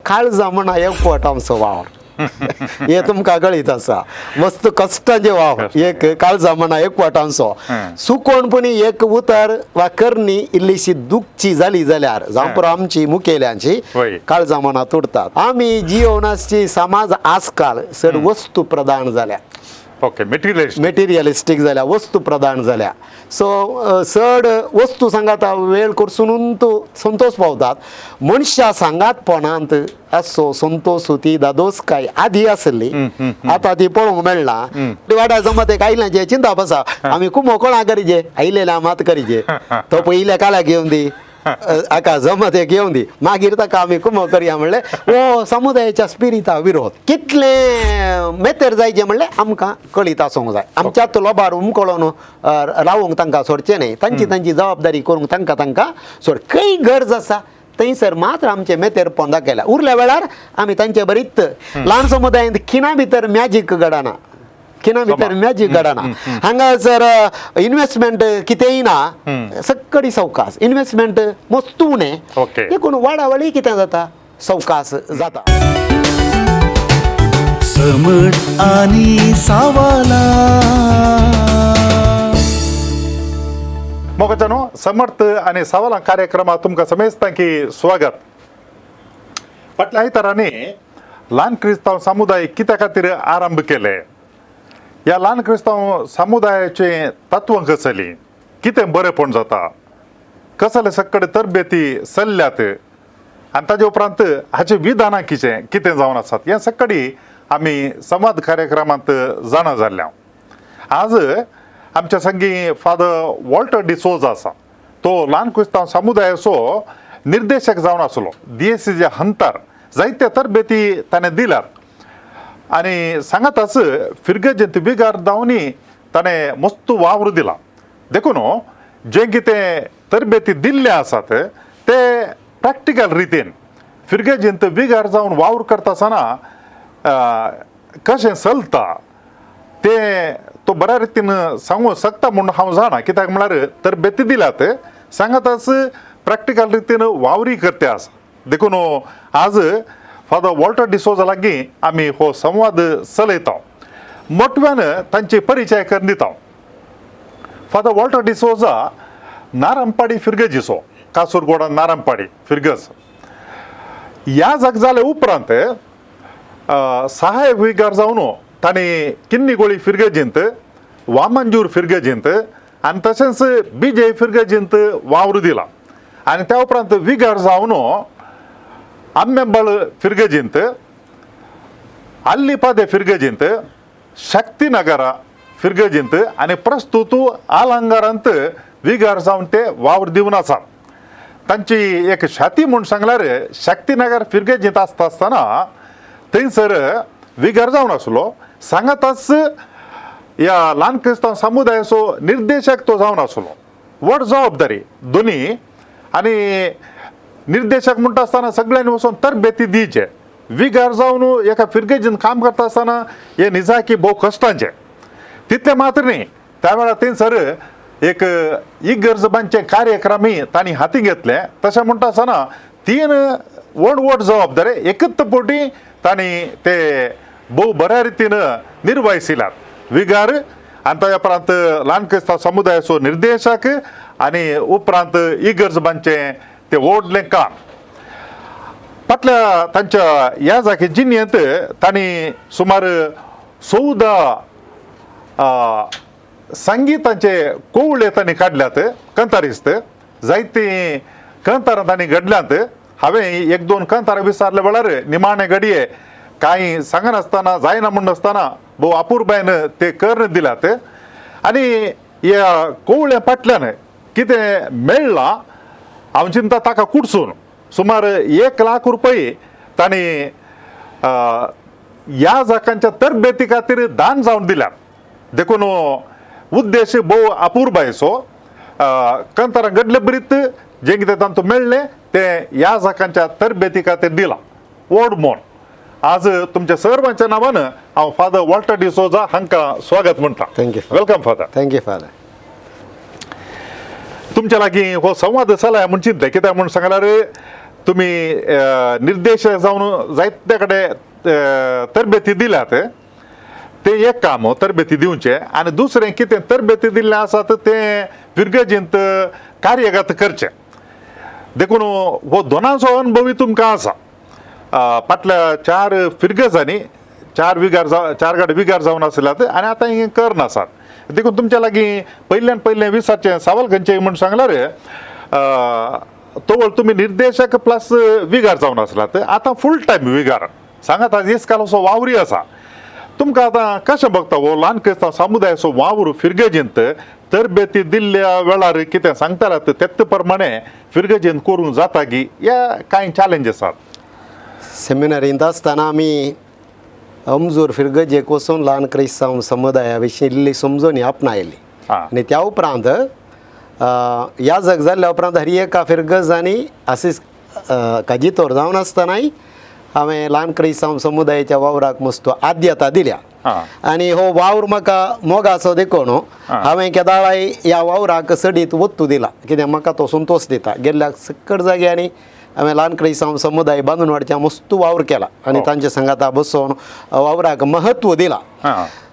काळजा म्हणा एकवट आमचो वावर. हे तुमकां कळीत आसा, मस्त कश्टांचे वावर, एक काळजा म्हणा एकवट आमचो. सुकोणपणी एक उतर वा करणी इल्लीशी दुखची जाली जाल्यार जावं पुरो आमची मुखेल्यांची काळजा मना तुडतात. आमी जियोवन आसची समाज आजकाल चड वस्तू प्रधान जाल्या. Okay, materialist. मेटेरियलिस्टीक जाल्या, वस्तू प्रधान जाल्या. सो चड वस्तू सांगाता वेळ करसून तूं संतोष पावतात. मनशां सांगातपणांत असो संतोष, ती दादोसकाय आदी आसली, आतां ती पळोवंक मेळना. वाड्या जमातेक आयल्याचे चिंताप आसा, आमी कुमो कोणा करीजे, आयलेल्या मात करीजे, तो पयल्या काल्याक घेवन दी, हाका जमातेक घेवन दी, मागीर ताका आमी कुमो करया. म्हणलें हो समुदायाच्या स्पिरिता विरोध. कितले मेतेर जायचे म्हणलें आमकां कळीत आसूंक जाय. आमच्यात लोबार उमकळोन रावूंक तांकां सोडचें न्हय. तांची तांची जबाबदारी करूंक तांकां तांकां सोड. खंय गरज आसा थंयसर मात्र आमचें मेतेरपण दाखयलां. उरल्या वेळार आमी तांचे बरीच ल्हान समुदायांत खिणा भितर मॅजीक घडना, खिणा भितर मॅजीक घडना. हांगासर इन्वेस्टमेंट कितेंय ना, सक्कडी सवकास इन्वेस्टमेंट मस्त उणें. देखून वाडावळी कितें जाता, सवकास जाता. समट आनी सावाला. मोगाच्यानो, समर्थ आनी सवालां कार्यक्रमात तुमकां समेस्तांकी स्वागत. फाटल्या आयतारांनी ल्हान क्रिस्तांव समुदाय कित्या खातीर आरंभ केले, ह्या ल्हान क्रिस्तांव समुदायाचें तत्वां कसलीं, कितें बरेपण जाता, कसले सक्कडे तरबेती चल्ल्यात आनी ताजे उपरांत हाचें विधानां कितें कितें जावन आसात, हें सक्कडी आमी संवाद कार्यक्रमांत जाणा जाल्ल्या. आज आमच्या संगी फादर वॉल्टर डिसोजा आसा. तो ल्हान क्रिस्तांव समुदायाचो निर्देशक जावन आसलो. डीएसीचे हंतार जायते तरबेती ताणें दिल्यात आनी सांगाताच फिरगजेंत बिगार दावनी ताणें मस्त वावर दिला. देखून जें कितें तरबेती दिल्ले आसात ते प्रॅक्टिकल रितीन फिरगजेंत बिगार जावन वावर करता आसतना कशें चलता ते तो बऱ्या रितीन सांगूंक शकता म्हूण हांव जाणा. कित्याक म्हळ्यार तरबेती दिल्यात, सांगाताच प्रॅक्टिकल रितीन वावरी करते आसा. देखून आज फादर वॉल्टर डिसोजा लागीं आमी हो संवाद चलयता. मोटव्यान तांचे परिचय करून दिता. फादर वॉल्टर डिसोजा नारंपाडी फिरगजीचो, कासूरगोडा नारंपाडी फिरगज. ह्या जाग जाल्या उपरांत सहायक विगार जावन तांणी किन्नीगोळी फिरगजींत, वामनजूर फिरगजींत आनी तशेंच बिजय फिरगजींत वावर दिला. आनी त्या उपरांत विगार जावन आम्मेबळ फिरगजींत, अल्लीपादे फिरगजींत, शक्तीनगरा फिरगजींत आनी प्रस्तुत आलंगारांत विगार जावन ते वावर दिवन आसात. तांची एक छाती म्हूण सांगल्यार शक्तीनगर फिरगजींत आसता आसतना थंयसर विगार जावन आसलो, सांगाताच ह्या ल्हान क्रिस्तांव समुदायाचो निर्देशक तो जावन आसलो. व्हड जबाबदारी दोनी. आनी निर्देशक म्हणटा आसतना सगळ्यांनी वचून तरबेती दिवचे. विगार जावन एका फिरगेजीन काम करता आसतना हे निजाकी भोव कश्टांचें. तितलें मात्र न्ही, त्या वेळार थंयसर एक इगर्ज बांदचे कार्यक्रमय तांणी हाती घेतले. तशें म्हणटा आसतना तीन व्हड व्हड जबाबदारी एकच पोटी तांणी ते भोव बऱ्या रितीन निर्वायसिल्यात. विगार आनी ताज्या उपरांत ल्हान क्रिस्तांव समुदायाचो निर्देशक आनी उपरांत इगर्ज बांदचें तें व्हडलें काम. फाटल्या तांच्या ह्या जागे जिणेंत तांणी सुमार 14 संगिताचे कोवळे तांणी काडल्यात. कंतारिस्त जायतीं कंतारां तांणी घडल्यांत. हांवें एक दोन कंतारां विचारल्या वेळार निमाणे घडये कांय सांगनासतना जायना म्हण नासतना भोव अपुरबायन ते करून दिल्यात. आनी ह्या कोवळ्या फाटल्यान कितें मेळ्ळां हांव चिंता ताका कुडसून सुमार 1 लाख रुपये तांणी ह्या जाकांच्या तरबेती खातीर दान जावन दिल्यात. देखून उद्देश भोव अपुरबायेचो. कंतारां घडले बरीत जें कितें तांतूं मेळ्ळें तें ह्या जाकांच्या तरबेती खातीर दिलां. व्हड मोन आज तुमच्या सर्वांच्या नांवान हांव फादर वॉल्टर डिसोजा हांकां स्वागत म्हणटा. Thank you. Welcome father. Thank you father. तुमच्या लागीं हो संवाद चलाय म्हूण चिंतलें. कित्याक म्हूण सांगल्यार तुमी निर्देशक जावन जायते कडेन तरबेती दिल्यात, तें एक काम तरबेती दिवचें आनी दुसरें कितें तरबेती दिल्लें आसा तें फिरगर्जींत कार्यगत करचें. देखून हो दोनांचो अनुभवूय तुमकां आसा. फाटल्या 4 फिरगजांनी 4 विगार 4 गाड विगार जावन आसल्यात आनी आतां हें करन आसात. देखून तुमच्या लागीं पयल्यान पयलें विचारचें सवाल खंयचें म्हूण सांगल्यार तवळ तुमी निर्देशक प्लस विगार जावन आसलात, आतां फूल टायम विगार सांगात आज इस्काल असो वावरी आसा. तुमकां आतां कशें बघता हो ल्हान क्रिस्तांव समुदायाचो वावर फिरगेजींत तरबेती दिल्ल्या वेळार कितें सांगतालात तेच प्रमाणे फिरगेजींत करूंक जाता की ह्या कांय चॅलेंज आसात? सेमिनारींत आसतना आमी अमजूर फिरगजेक वचून ल्हान क्रिस्तांव समुदाया विशीं इल्ली समजणी आपणायली आनी त्या उपरांत याजक जाल्ल्या उपरांत हर एका फिरगजांनी आसीस काजितोर जावन आसतनाय हांवें ल्हान क्रिस्तांव समुदायाच्या वावराक मस्त आद्यता दिल्या आनी हो वावर म्हाका मोगाचो देखून हांवें केदाळाय ह्या वावराक सडीत वत्तू दिला, कित्याक म्हाका तो संतोश दिता. गेल्ल्या सकट जाग्यांनी हांवें ल्हान क्रिस्तांव समुदाय बांदून हाडच्या मस्त वावर केला आनी तांच्या सांगाता बसोवन वावराक म्हत्व दिला.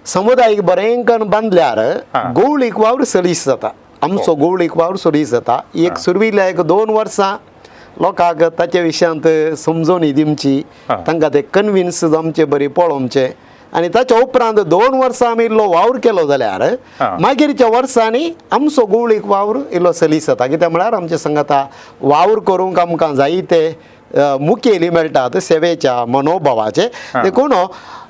समुदायीक बरें बांदल्यार गोवळीक वावर सलीस जाता, आमचो गोवळीक वावर सलीस जाता. एक सुरविल्ल्या 1-2 वर्सां लोकांक ताचे विशयांत समजोवणी दिवची, तांकां ते कन्विन्स जावचे बरी पळोवचें आनी ताच्या उपरांत 2 वर्सां आमी इल्लो वावर केलो जाल्यार मागीरच्या वर्सांनी आमचो गोवळीक वावर इल्लो सलीस जाता. कित्याक म्हळ्यार आमच्या सांगाता वावर करूंक आमकां जायते मुखेली मेळटात सेवेच्या मनोभावाचे. देखून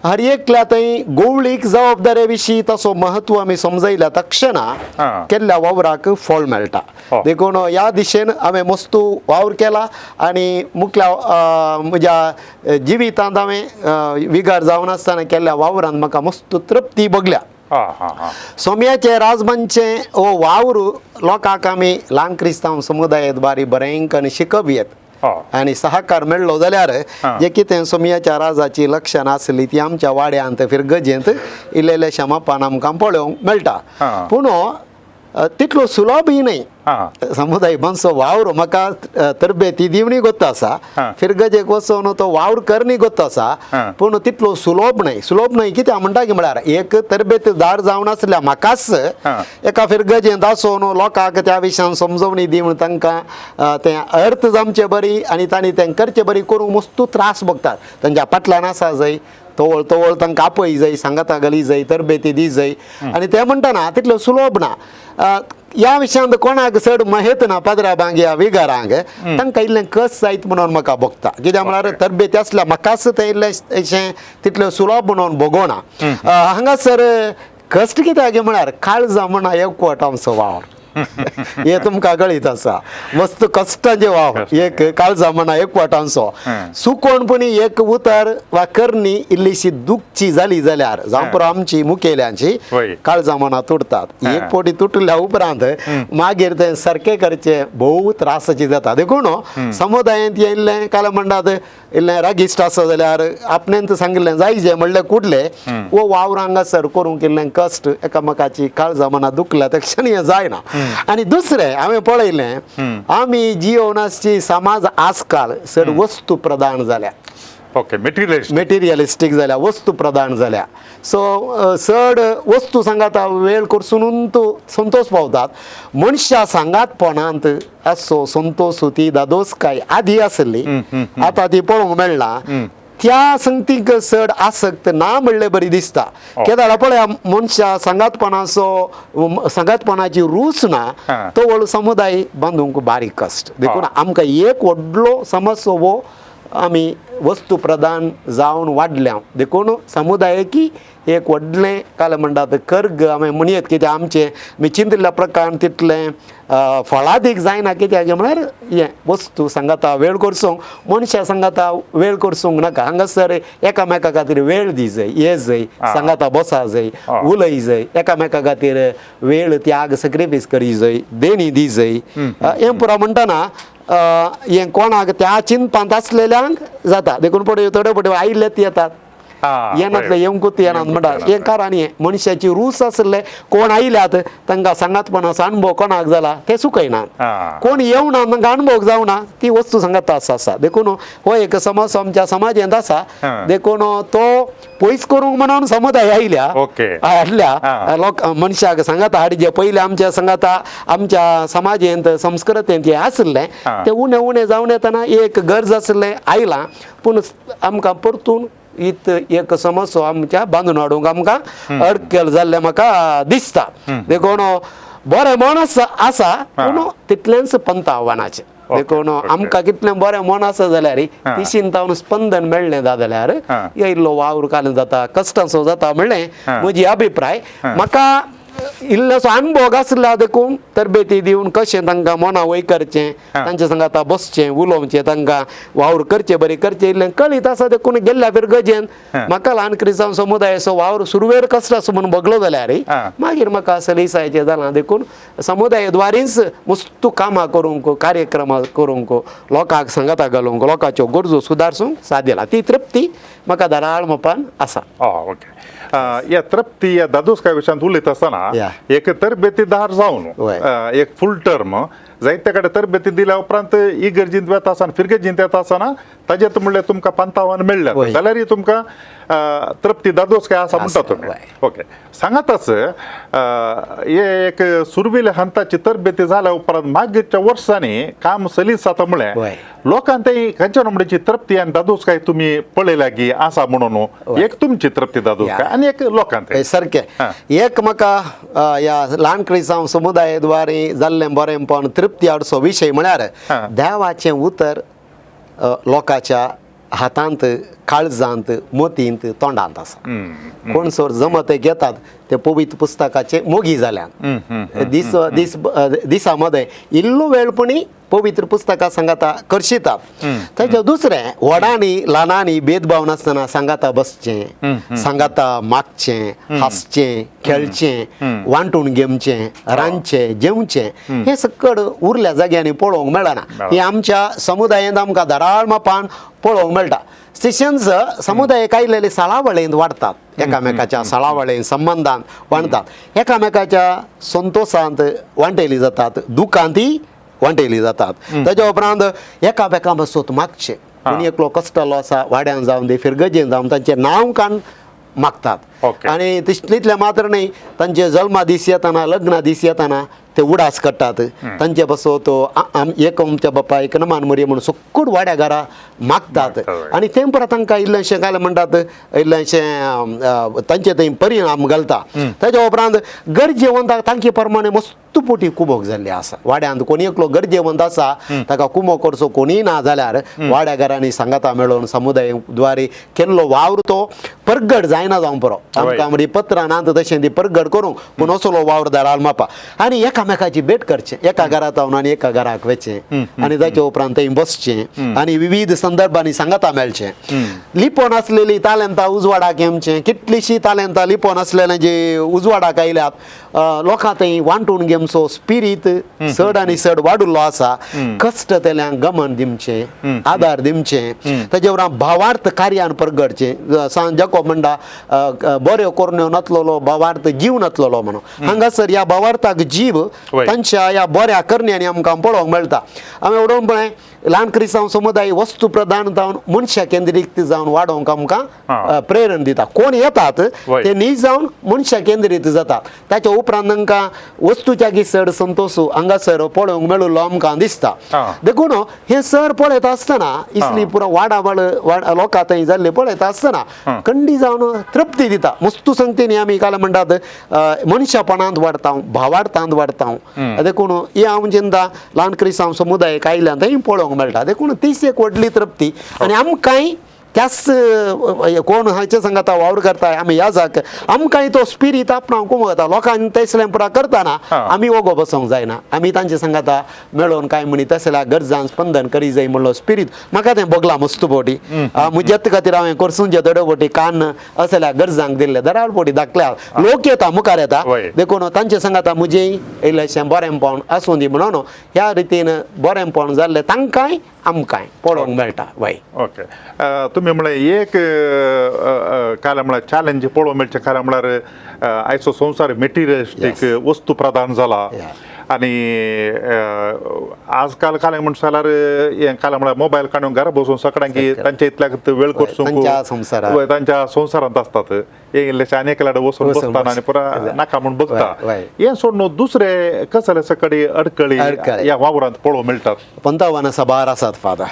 हर एकल्या थंय गोवळीक जबाबदारे विशीं तसो महत्व आमी समजयल्या तक्षणा केल्ल्या वावराक फळ मेळटा. देखून ह्या दिशेन हांवें मस्तू वावर केला आनी मुखल्या म्हज्या जिवितांत हांवें विगार जावन आसतना केल्ल्या वावरान म्हाका मस्त तृप्ती भोगल्या. सोम्याचे राजमानचें हो वावर लोकांक आमी ल्हान क्रिस्तांव समुदायांत बारी बरें शिकप येत आनी सहकार मेळ्ळो जाल्यार जे कितें सोमयाच्या राजाची लक्षणां आसली ती आमच्या वाड्यांत फिरगजेंत इल्लेल्या मापान आमकां पळोवंक मेळटा. पूण तितलो सुलभय न्हय समुदाय बांदचो वावर. म्हाका तरबेती दिवणी गोत्त आसा, फिरगजेक वचून तो वावर करणी गोत्त आसा, पूण तितलो सुलभ न्हय. सुलभ न्हय कित्याक म्हणटा की म्हळ्यार एक तरबेतदार जावन आसल्या म्हाकाच एका फिरगजेंत आसून लोकांक त्या विशयान समजवणी दिवन तांकां तें अर्थ जावचे बरी आनी तांणी तें करचे बरी करूंक मस्तू त्रास भोगतात. तांच्या फाटल्यान आसा जाय तवळ तवळ तांकां आपय जाय, सांगाता घाली जाय, तरबेती दी जाय आनी तें म्हणटना तितलें सुलभ ना. ह्या विशयांत कोणाक चड महेत ना पाद्रा बांग ह्या विगारांक तांकां इल्लें कस जायत म्हणून म्हाका भोगता. कित्याक म्हळ्यार तरबेती आसल्या म्हाकाच तें इल्लें अशें तितलें सुलभ म्हणून भोगोना. हांगासर कश्ट कित्याक म्हळ्यार काळजां म्हणा एकवट आमचो वावर हे तुमकां कळीत आसा. मस्त कश्टांचे वावर एक काळजां म्हणा एकवटांचो. सुकोणपणी एक उतर वा करणी इल्लीशी दुखची जाली जाल्यार जावं पुरो आमची मुखेल्यांची काळजां मनां तुटतात. एक फावटी तुटल्या उपरांत मागीर तें सारकें करचें भोव त्रासाचें जाता. देखून समुदायांत इल्लें काल म्हणटात इल्लें रागिश्ट आसा जाल्यार आपणें सांगिल्लें जायजें म्हणलें कुडलें वो वावर हांगासर करूंक इल्लें कश्ट एकामेकाची काळजां मनां दुखल्या त्या क्षणी हें जायना. आनी दुसरें हांवें पळयलें आमी जियोवन आसची समाज आजकाल चड वस्तू प्रधान जाल्या. ओके, मटेरियलिस्टीक जाल्या, वस्तू प्रधान जाल्या. सो चड वस्तू सांगाता वेळ करसून तूं संतोश पावतात. मनशां सांगातपणांत असो संतोश ती दादोसकाय आदी आसली आतां ती पळोवंक मेळना. त्या संगतीक चड आसक्त ना म्हणले बरी दिसता. केदाळा पळया मनशां सांगातपणाचो सांगातपणाची रूच ना तो व्हड समुदाय बांदूंक बारीक कश्ट. देखून आमकां एक व्हडलो समस्या हो आमी वस्तू प्रधान जावन वाडल्या. देखून समुदायकी एक व्हडलें काल म्हणटात कर्ग आमी म्हणयत कित्याक आमचें आमी चिंतिल्ल्या प्रकारान तितलें फळादीक जायना. कित्याक म्हळ्यार हें वस्तू सांगाता वेळ करसूंक मनशां सांगाता वेळ करसूंक नाका. हांगासर एकामेका खातीर वेळ दी जाय, ये जाय, सांगाता बसा जाय, उलय जाय, एकामेका खातीर वेळ त्याग सेक्रिफायस करी जाय, देणी दी जाय. हें पुरो म्हणटना हें कोणाक त्या चिंतपांत आसलेल्यांक जाता. देखून पळय थोडे पळय आयिल्लेच येतात. येनातले येवंकूच येनात म्हणटा. हें कारण हें मनशाची रूच आसले कोण आयल्यात तांकां सांगातपणाचो अणभव कोणाक जाला ते चुकयनात, कोण येवना तांकां अणभव जावना ती वस्तू सांगात आसा आसा. देखून हो एक समज आमच्या समाजांत आसा, देखून तो पयस करूंक म्हणून समुदाय आयल्या हाडल्या लोक मनशाक सांगाता हाडी. जे पयले आमच्या सांगाता आमच्या समाजेंत संस्कृतेंत हें आशिल्लें तें उणें उणें जावन येतना एक गरज आशिल्लें आयलां, पूण आमकां परतून इत एक समस्या आमच्या बांदून हाडूंक आमकां अडकल जाल्लें म्हाका दिसता. देखून बरें मन आसा पूण तितलेंच पंत आव्हानाचें. देखून आमकां कितलें बरें मन आसा जाल्यार तिशीन तावन स्पंदन मेळ्ळें जा जाल्यार इल्लो वावर काल जाता कश्टांचो जाता म्हणलें म्हजी अभिप्राय. म्हाका इल्लोसो अणभव आसला देखून तरबेती दिवन कशें तांकां मना वय करचें, तांच्या सांगाता बसचें उलोवचें, तांकां वावर करचें बरें करचें इल्लें कळीत आसा. देखून गेल्ल्या फिरगजेन म्हाका ल्हान क्रिस्तांव समुदायाचो वावर सुरवेर कसलो आसा म्हणून बगलो जाल्यार मागीर म्हाका सलीसायचें जालां. देखून समुदायाद्वारीच मस्तू कामां करूंक कार्यक्रमां करूंक लोकांक सांगाता घालूंक लोकांच्यो गरजो सुदारसूंक साद दिला ती तृप्ती म्हाका धाराळ मोपान आसा. ओके, ह्या तृप्ती ह्या दादोसकाय विशयांत उलयता आसतना एक तरबेतीदार जावन एक फूल टर्म जायते कडेन तरबेती दिल्या उपरांत इगर्जींत वेता आसतना फिरगर्जींत येता आसतना ताजें म्हणल्यार तुमकां पंतावन मेळ्ळें जाल्यार तुमकां तृप्ती दादोसकाय आसा म्हणटा तुमी. ओके, सांगाताच हे एक सुरवेल्या हंताची तरबेती जाल्या उपरांत मागीरच्या वर्सांनी काम सलीस जाता म्हळ्यार लोकांक ते खंयच्या नंबरेची तृप्ती आनी दादोसकाय तुमी पळयल्या की आसा म्हणून एक तुमची तृप्ती दादोसकाय आनी एक लोकांक सारकें. एक म्हाका ह्या ल्हान क्रिस्तांव समुदायाद्वारे जाल्लें बरेंपण तृप्ती हाडचो विशय म्हळ्यार देवाचें उतर लोकांच्या हातांत काळजांत मतींत तोंडांत आसा. कोण सर जमत घेतात ते पवित्र पुस्तकाचे मोगी जाल्यान दीस दीस दिसा मदें इल्लो वेळपणी पवित्र पुस्तकां सांगाता करशितात. ताच्या दुसरें व्हडांनी ल्हानांनी भेदभाव नासतना सांगाता बसचें, सांगाता मागचें, हांसचें, खेळचें, वांटून घेवचें, रांदचें, जेवचें हें सकड उरल्या जाग्यांनी पळोवंक मेळना. हें आमच्या समुदायांत आमकां धाराळ मापान पळोवंक मेळटा. तशेंच समुदायाक आयलेले साळावळेंत वाडटात, एकामेकाच्या साळावळेन संबंदान वाडटात, एकामेकाच्या संतोशांत वांटेली जातात, दुखांतय वांटेली जातात. ताच्या उपरांत एकामेका पासून मागचें, कोणी एकलो कश्टलो आसा वाड्यान जावन दी फिरगजेन जावन तांचें नांव काडून मागतात. आनी तितलें मात्र न्हय, तांचे जल्मा दीस येतना लग्ना दीस येतना ते उडास काडटात, तांचे पासून एक आमच्या बापा एक नमान मरी म्हणून सुक्कूट वाड्या घरा मागतात. आनी तें परत तांकां इल्लेंशें काय म्हणटात इल्लेंशें तांचे थंय परिणाम घालता. ताच्या उपरांत गरजेवंताक तांचे प्रमाणे मस्त पोटी कुमोक जाल्ली आसा. वाड्यांत कोणी एकलो गरजेवंत आसा ताका कुमोक करचो कोणीय ना जाल्यार वाड्या घरांनी सांगाता मेळोवन समुदाय द्वारे केल्लो वावर तो परगट जायना जावंक पुरो. आमकां म्हणजे पत्रां नात तशें ती परगट करूंक, पूण असलो वावर धाराळ मापा. आनी एकामेकाची भेट करचें, एका घरांत जावन आनी एका घराक वचचें आनी ताच्या उपरांत थंय बसचें आनी विविध संदर्भांनी सांगाता मेळचें. लिपोन आसलेली तालेंतां उजवाडाक येवचें, कितलीशीं तालेंतां लिपोन आसलेलें जी उजवाडाक आयल्यात लोकां थंय वांटून घेवचो स्पिरीत चड आनी चड वाडिल्लो आसा. कश्ट तेल्यांक गमन दिवचें, आदार दिवचें, ताचे उपरांत भावार्थ कार्यान परगडचें. सांत जाकोब म्हणटा बऱ्यो करण्यो नातलेलो भावार्थ जीव नातलेलो म्हणून. हांगासर ह्या भावार्थाक जीव तांच्या ह्या बऱ्या करण्यांनी आमकां पळोवंक मेळटा. आमी उडोवन पळय ल्हान क्रिस्तांव समुदाय वस्तू प्रधान जावन मनशा केंद्रीत जावन वाडोवंक आमकां प्रेरण दिता. कोण येतात ते न्ही जावन मनशा केंद्रीत जातात, ताच्या उपरांत तांकां वस्तूच्या चड संतोश हांगासर पळोवंक मेळिल्लो आमकां दिसता. देखून हें सर पळयता आसतना इसली पुरो वाडावळ लोकां थंय जाल्ले पळयता आसतना कंडी जावन तृप्ती दिता. मस्तू संगतीन आमी काल म्हणटात मनशापणांत वाडटा, भावार्थांत वाडटा. देखून हें हांव चिंता ल्हान क्रिस्तांव समुदायाक आयल्यान थंय पळोवंक मेळटा. देखून तीच एक व्हडली तृप्ती. आनी आमकांय त्याच कोण हांचे सांगाता वावर करता आमी ह्या जाक आमकांय तो स्पिरीत आपणाक कुमता. लोकांक तसलें पुरा करतना आमी ओगो बसोंक जायना, आमी तांचे सांगाता मेळोवन काय म्हणी तसल्या गरजांक स्पंदन करी जाय म्हणलो स्पिरीत म्हाका तें बगला मस्त पोटी. म्हज्याच खातीर हांवें कोर्सूंचे थोडे पोटी कान असल्या गरजांक दिल्ले दराळ पोटी धाकल्या लोक येता मुखार येता. देखून तांचे सांगाता म्हजें इल्लेशें बरेंपण आसूं दी म्हणून ह्या रितीन बरेंपण जाल्लें तांकांय आमकांय पळोवंक मेळटा. वय ओके, तुमी तुमी म्हळें एक काल म्हळ्यार चॅलेंज पळोवंक मेळचें कारण म्हळ्यार आयचो संवसार मेटिरियलिस्टीक वस्तू प्रधान जाला आनी आजकाल काल म्हणटा जाल्यार हें काल म्हळ्यार मोबायल काडून घरा बसून सगळ्यांक तांच्या इतल्याक वेळ करसूंक तांच्या संवसारांत आसतात, हे इल्लेशे आनी एकल्याड वचून बसता आनी पुरा नाका म्हूण बघता. हें सोडून दुसरे कसले सकडी अडकळी ह्या वावरांत पळोवंक मेळटात? पंतावन सबार आसात फादर.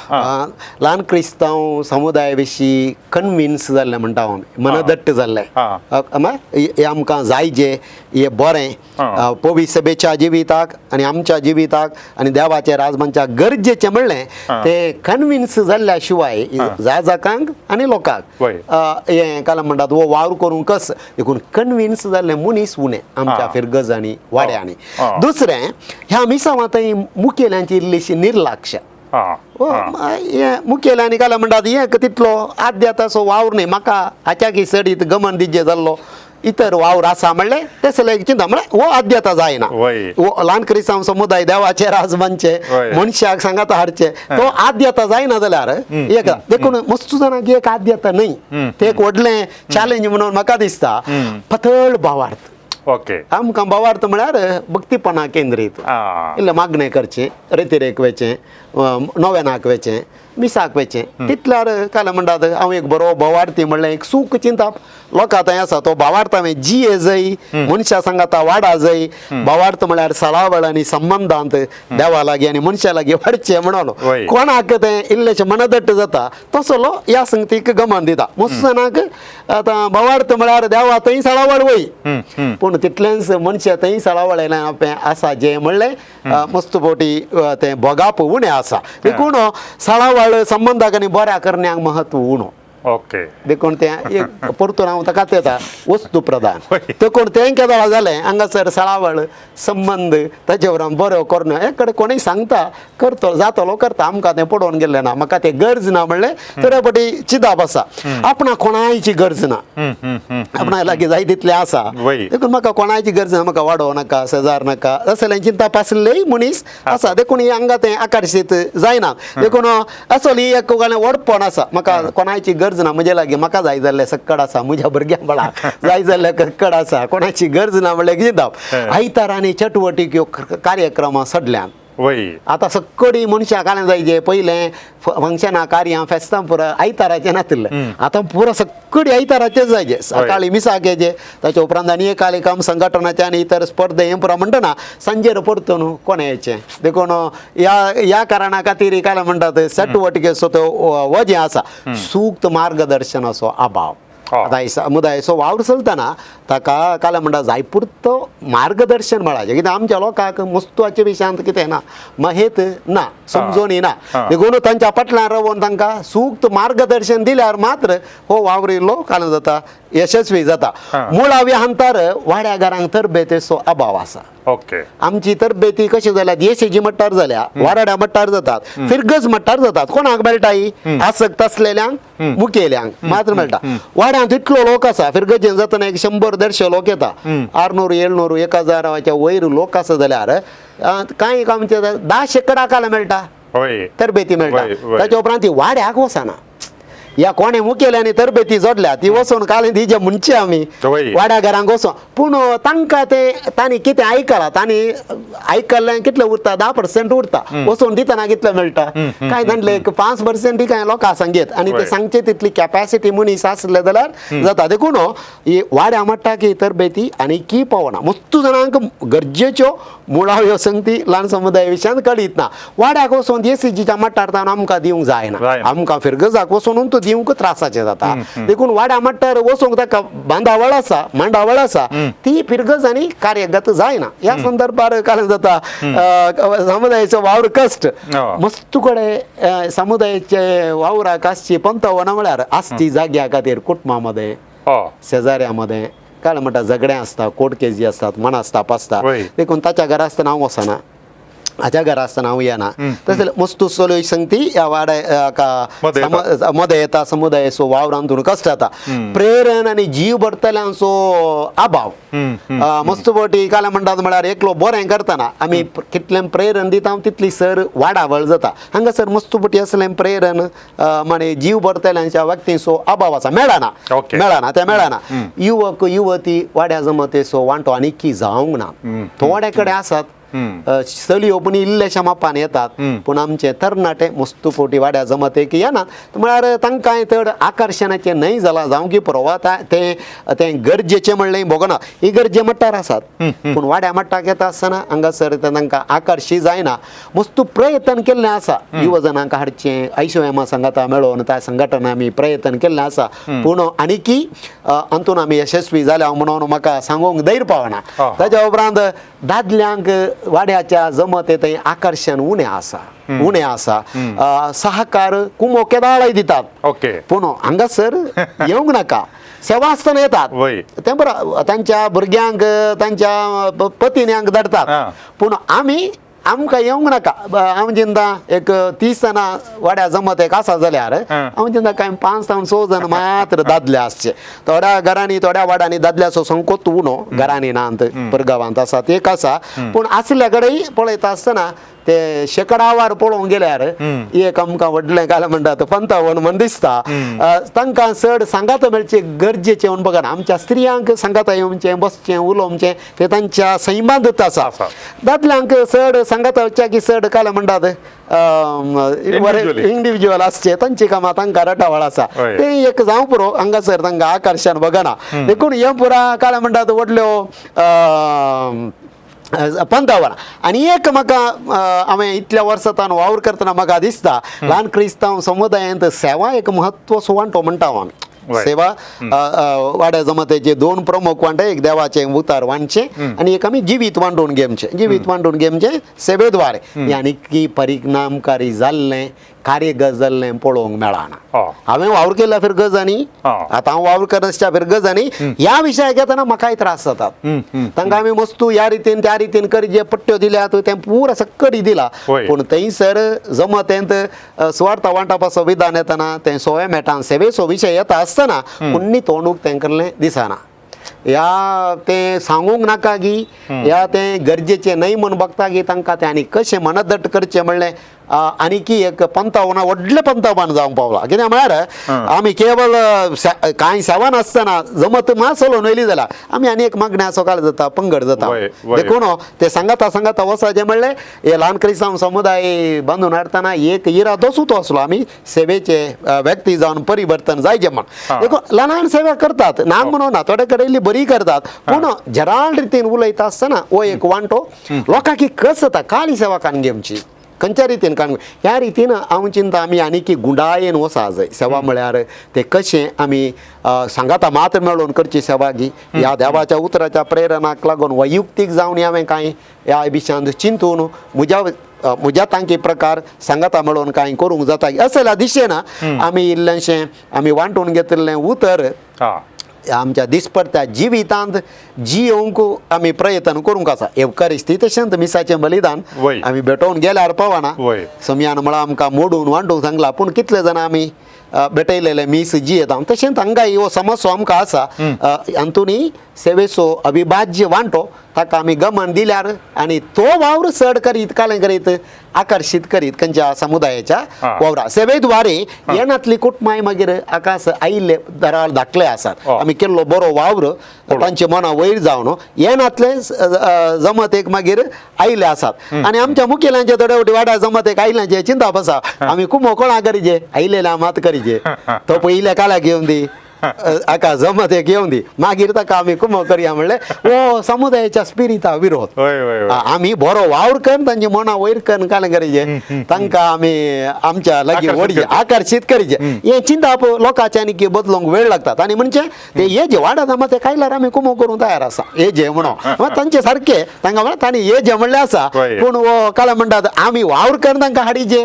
ल्हान क्रिस्तांव समुदाय विशीं कन्विन्स जाल्लें म्हणटा हांव, मनदट्ट जाल्लें हें आमकां जाय जे हें बरें पवी सभेच्या जिविताक आनी आमच्या जिविताक आनी देवाच्या राजमानच्या गरजेचें म्हणलें तें कन्विन्स जाल्ल्या शिवाय जाजाकांक आनी लोकांक हें काल म्हणटात हो वावर करूंक कस देखून कन्विन्स जाल्ले मनीस उणें आमच्या फिरगजांनी वाड्यांनी. दुसरें ह्या मिसावांतय मुखेल्यांची इल्लीशी निर्लक्ष. हें मुखेल्यांनी काल म्हणटात हें तितलो आद्याताचो वावर न्हय, म्हाका हाच्याकी चडीत गमन दिज्जे जाल्लो इतर वावर आसा म्हणलें तसलें चिंता म्हळ्यार हो आद्यता जायना. हो ल्हान क्रिस्तांव समुदाय देवाचे राजमानचे मनशाक सांगाता हाडचे तो आद्यता जायना जाल्यार एक देखून मस्तू जाणांक एक आद्यता न्हय, ते एक व्हडलें चॅलेंज म्हणून म्हाका दिसता. पातळ भावार्थ, ओके, आमकां भावार्थ म्हळ्यार भक्तीपणा केंद्रीत, इल्लें मागणें करचें, रेतिरेक वयचें, नोवेनाक वयचें, मिसाक वयचें, तितल्यार काल म्हणटात हांव एक बरो भावार्थी म्हणलें एक सूख चिंताप लोकां थंय आसा. तो भावार्थ हांवें जिये जय मनशा सांगाता वाडा जय, भावार्थ म्हळ्यार सळावळ आनी संबंदांत देवा लागीं आनी मनशा लागीं वाडचें म्हणून कोणाक तें इल्लेशें मनदट्ट जाता तसलो ह्या संगतीक गमन दिता. मस्त जाणांक आतां भावार्थ म्हळ्यार देवा थंय सळावळ वय, पूण तितलेंच मनशा थंय सळावळ येना आसा जें म्हणलें मस्त फावटी तें भोगाप उणें आसा. देखून सळावळ संबंदाक आनी बऱ्या करण्याक महत्व उणो. ओके, देखून तें एक परतून हांव ताकाच येता वस्तू प्रधान. देखून तें केदोळा जालें हांगासर सळावळ संबंद ताचे उपरांत बरो करून एक कडेन कोणूय सांगता करतलो जातलो करता, आमकां तें पडोवन गेल्लें ना, म्हाका तें गरज ना म्हणलें थोडे फावटी चिंताप आसा. आपणाक कोणायची गरज ना, आपणा लागीं जाय तितलें आसा, देखून म्हाका कोणायची गरज ना, म्हाका वाडोवं नाका शेजार नाका असलें चिंताप आसलेय मनीस आसा. देखून ही हांगा तें आकर्शीत जायना. देखून असली एक व्हडपण आसा, म्हाका कोणायची गरज ना, म्हजे लागीं म्हाका जाय जाल्लें सक्कड आसा, म्हज्या भुरग्यां बळाक जाय जाल्लें सक्कड आसा, कोणाची गरज ना म्हणल्यार चिंताप. आयतार आनी चटवटीक ह्यो कार्यक्रमां सडल्यान आतां सक्कडी मनशां काल्यां जायचे पयलें फंक्शनां कार्यां फेस्तां पुरा आयताराचें नातिल्लें, आतां पुरा सक्कडी आयताराचें जायचे. सकाळीं मिसाक येचे, ताच्या उपरांत आनी एक काम संघटनाचें आनी इतर स्पर्धे हें पुरा म्हणटना सांजेर परतून कोणें येचें. देखून ह्या ह्या कारणा खातीर काल्यां म्हणटात चटवटिकेचो तो वजें आसा सूक्त मार्गदर्शनाचो अभाव. आतां समुदायाचो वावर चलतना ताका काल्यां म्हणटा जाय पुरतो मार्गदर्शन मेळाचें, कित्याक आमच्या लोकांक वस्तवाचे विशयांत कितें ना महेत ना समजोनी ना, देखून तांच्या फाटल्यान रावन तांकां सूक्त मार्गदर्शन दिल्यार मात्र हो वावर इल्लो काल्यां जाता यशस्वी जाता. मुळाव्या हंतार वाड्या घरांक तरबेतेचो अभाव आसा. ओके, आमची तरबेती कशी जाल्या देशेची मट्टार जाल्या, वाराड्या मट्टार जातात, फिरगज मट्टार जातात, कोणाक मेळटा ही आसक्त आसलेल्यांक मुखेल्यांक मात्र मेळटा. वाड्यांत इतलो लोक आसा, फिरगजेन जातना एक 100-150 लोक येता, 600 700 1000 वयर लोक आसा जाल्यार कांय आमचे 10 शेकडां काल मेळटा तरबेती मेळटा. ताच्या उपरांत ती वाड्याक वचना, ह्या कोणें मुखेल्यांनी तरबेती जोडल्या ती वचून काल ती म्हणचे आमी वाड्या घरांक वचोन, पूण तांकां तें तांणी कितें आयकलां, तांणी आयकल्लें कितलें उरता 10% उरता, वचून दितना कितलें मेळटा कांय तांतलें एक 5% कांय लोकां सांगेत आनी ते सांगचे तितली कॅपॅसिटी मनीस आसले जाल्यार जाता. देखून ही वाड्या म्हणटा की तरबेती आनी की पावना मस्तू जाणांक गरजेच्यो मुळाव्यो संगती ल्हान समुदाय विशयान कळीत ना. वाड्याक वचून एसीजीच्या मट्टार आमकां दिवंक जायना, आमकां फिरगजाक वचून तो दिवंक त्रासाचें जाता. देखून वाड्या मट्टार वचूंक ताका बांदावळ आसा मांडावळ आसा ती फिरगज आनी कार्यगत जायना. ह्या संदर्भार कारण जाता समुदायाचो वावर कश्ट मस्तू कडेन समुदायाचे वावराक आसची पंतवनां म्हळ्यार आसची जाग्या खातीर कुटुंबा मदें शेजाऱ्या मदें काय म्हणटा झगडें आसता, कोर्ट केजी आसतात, मनास्ताप आसता, देखून ताच्या घरा आसतना हांव वचना, हाज्या घरा आसतना हांव येना. तशें मस्तू चलयो संगती ह्या वाड्या मदें येता समुदायाचो वावरांतून कश्ट जाता. प्रेरण आनी जीव भरतल्यांचो अभाव. मस्त फावटी काल म्हणटात म्हळ्यार एकलो बरें करतना आमी कितलें प्रेरण दिता तितली सर वाडावळ जाता. हांगासर मस्त फावटी असलें प्रेरण माने जीव भरतल्यांच्या व्यक्तींचो अभाव आसा, मेळना मेळना तें मेळना. युवक युवती वाड्या जमतेचो वांटो आनी जावंक ना. थोडे कडेन आसात, चलयो पूण इल्लेशा मापान येतात, पूण आमचे तरणाटे मस्त फावटी वाड्या जमतेक येनात. म्हळ्यार तांकां चड आकर्शणाचें न्हय जालां जावं की पुरो तें तें गरजेचें म्हणलें भोगना. ही गरजे मट्टार आसात पूण वाड्या मट्टाक येता आसतना हांगासर तांकां आकर्शीत जायना. मस्त प्रयत्न केल्लें आसा युवजनांक हाडचें, आयशोएमा सांगाता मेळोवन त्या संघटना आमी प्रयत्न केल्लें आसा, पूण आनीकी हातून आमी यशस्वी जाल्या म्हणून म्हाका सांगूंक धैर्य पावना. ताज्या उपरांत दादल्यांक वाड्याच्या जमते थंय आकर्शण उणें आसा, उणें आसा. सहकार कुमो केदाळय दितात पूण हांगासर येवंक नाका, सेवा आसतना येतात तें बरें, तांच्या भुरग्यांक तांच्या पतिन्यांक धाडटात, पूण आमी आमकां येवंक नाका. हांव चिंता एक 30 जाणां वाड्या जमत एक आसा जाल्यार हांव चिंता कांय 5 जावन 6 जाण मात्र दादले आसचे. थोड्या घरांनी थोड्या वाड्यांनी दादल्याचो संकोत उणो घरांनी नात परगांवांत आसा एक आसा, पूण आसल्या कडेन पळयता आसतना ते शेकडावार पळोवंक गेल्यार एक आमकां व्हडलें काय म्हणटात पंतावन म्हण दिसता. तांकां चड सांगात मेळचें गरजेचें म्हूण बघा. आमच्या स्त्रियांक सांगाता येवचें बसचें उलोवचें तें तांच्या सैमांतच आसा. दादल्यांक चड सांगाता वचच्या की चड काय म्हणटात इंडिविज्युअल आसचे, तांची कामां तांकां रटावळ आसा तें एक जावं पुरो हांगासर तांकां आकर्शण बघना. देखून हें पुरा काय म्हणटात व्हडल्यो पंतावर. आनी एक म्हाका हांवें इतल्या वर्सां वावर करतना म्हाका दिसता ल्हान क्रिस्तांव समुदायांत सेवा एक म्हत्वाचो वांटो म्हणटा हांव आमी. सेवा वाड्या जमातेचे 2 प्रमुख वांटे, एक देवाचें उतार वांटचें आनी एक आमी जिवीत वांटून घेवचें. जिवीत वांटून घेवचें सेवेद्वारे आनी की परिणामकारी जाल्लें कार्यगत जाल्लें पळोवंक मेळना. हांवें वावर केल्या फिरगजांनी, आतां हांव वावर करनासच्या फिरगजांनी ह्या विशयाक येतना म्हाकाय त्रास जातात. तांकां आमी मस्तू ह्या रितीन त्या रितीन करी जे पट्ट्यो दिल्यात तें पुरा सक्कडी दिला, पूण थंयसर जमतेंत सुवार्थ वांटपाचो विधान येतना तें सोवे मेटान सेवेचो विशय येता आसतना कोणी तोंडूक तें केल्लें दिसना. ह्या तें सांगूंक नाका की ह्या तें गरजेचें न्हय म्हूण बघता की तांकां तें आनी कशें मनदट करचें म्हणलें आनीकी एक पंतावन व्हडलें पंतावन जावंक पावलां. कित्याक म्हळ्यार आमी केवल कांय सेवा नासतना जमत मात चलोवन वयली जाल्यार आमी आनी एक मागण्या सकाळ जाता पंगड जाता. देखून ते सांगाता सांगाता वचपाचें म्हणलें हे ल्हान क्रिस्तांव समुदाय बांदून हाडटना एक इरादोच तो आसलो आमी सेवेचे व्यक्ती जावन परिवर्तन जायचें म्हण. देखून ल्हान ल्हान सेवा करतात ना म्हणून ना, थोडे कडेन इल्ली बरी करतात, पूण जराळ रितीन उलयता आसतना हो एक वांटो लोकांक कस जाता काली सेवा काडून घेवची खंयच्या रितीन काडून. ह्या रितीन हांव चिंता आमी आनीकी गुंडायेन वचा जाय. सेवा म्हळ्यार ते कशें आमी सांगाता मात्र मेळोवन करची सेवा गी ह्या देवाच्या उतराच्या प्रेरणाक लागून वैयुक्तीक जावन हांवें कांय ह्या विशयांत चिंतून म्हज्या म्हज्या तांकी प्रकार सांगाता मेळोवन कांय करूंक जाता असल्या दिशेन आमी इल्लेंशें आमी वांटून घेतिल्लें उतर आमच्या दिसपडत्या जिवितांत जियोवंक आमी प्रयत्न करूंक आसा. एवकारिस्ती तशेंच मिसाचें बलिदान आमी भेटोवन गेल्यार पावना, समयान म्हळ्यार आमकां मोडून वांटूंक सांगला, पूण कितले जाणां आमी भेटयलेले मीस जियेता. तशेंच हांगाय हो समस्या आमकां आसा. हातूंतय सेवेचो अविभाज्य वांटो ताका आमी गमन दिल्यार आनी तो वावर चड करीत कालें करीत आकर्शीत करीत खंयच्या समुदायाच्या वावरा सेवेद्वारे येणातली कुटुंबाय मागीर आकाश आयिल्ले दराळ धाकले आसात. आमी केल्लो बरो वावर तांचे मना वयर जावन येणातले जमतेक मागीर आयिल्ले आसात. आनी आमच्या मुखेल्यांचे थोडे फावटी वाड्या जमतेक आयिल्ल्याचें चिंतप आसा आमी कुमो कोणा करीजे आयिल्ले मात करीजे तो पयल्या काल्याक घेवन दी आका जमतेक येवन दी मागीर ताका आमी कुमो करया म्हणलें हो समुदायाच्या स्पिरिता विरोध. आमी बरो वावर करून तांची मनां वयर करून कालें करीजे तांकां आमी आमच्या लागीं ओडचे आकर्शीत करीजे. हें चिंतप लोकांचे आनी बदलूंक वेळ लागतात. आनी म्हणजे ते हे जे वाडा जमा ते कायल्यार आमी कुमो करूंक तयार आसा हे जे म्हणून तांचे सारके तांकां म्हणल्यार तांणी हे जे म्हणलें आसा, पूण हो कालें म्हणटात आमी वावर करून तांकां हाडीजे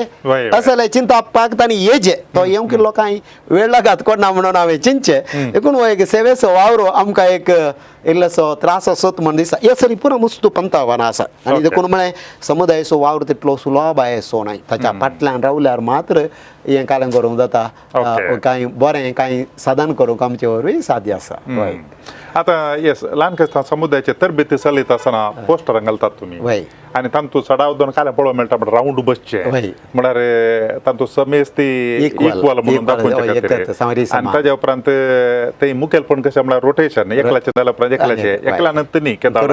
असलें चिंतपाक तांणी हे जे तो येवंक लोकांक वेळ लागत कोणा म्हणून हांवें चिंतचें. देखून हो एक सेवेचो वावर आमकां एक इल्लोसो त्रास असोत म्हण दिसता. हे सरी पुरो मस्तू पंतावन आसा आनी देखून म्हळें समुदायाचो वावर तितलो सुलभ असो न्हय, ताच्या फाटल्यान रावल्यार मात्र हें कालें करूंक जाता, कांय बरें कांय साधन करूंक आमचे वरवीं साध्य आसा. हय. आतां येस ल्हान क्रिस्तांव समुदायाचे तरबेती चलयता आसतना पोस्टरां घालतात तुमी आनी तांतू चडाव दोन काल्यां पळोवंक मेळटा म्हण रावंड बसचे म्हळ्यार तांतू समेज ती इक्वल म्हणून दाखोवचे खातीर. आनी ताज्या उपरांत ते मुखेलपण कशें म्हळ्यार रोटेशन, एकल्याचें जाल्या उपरांत एकल्याचें, एकल्यान न्ही केदाळ.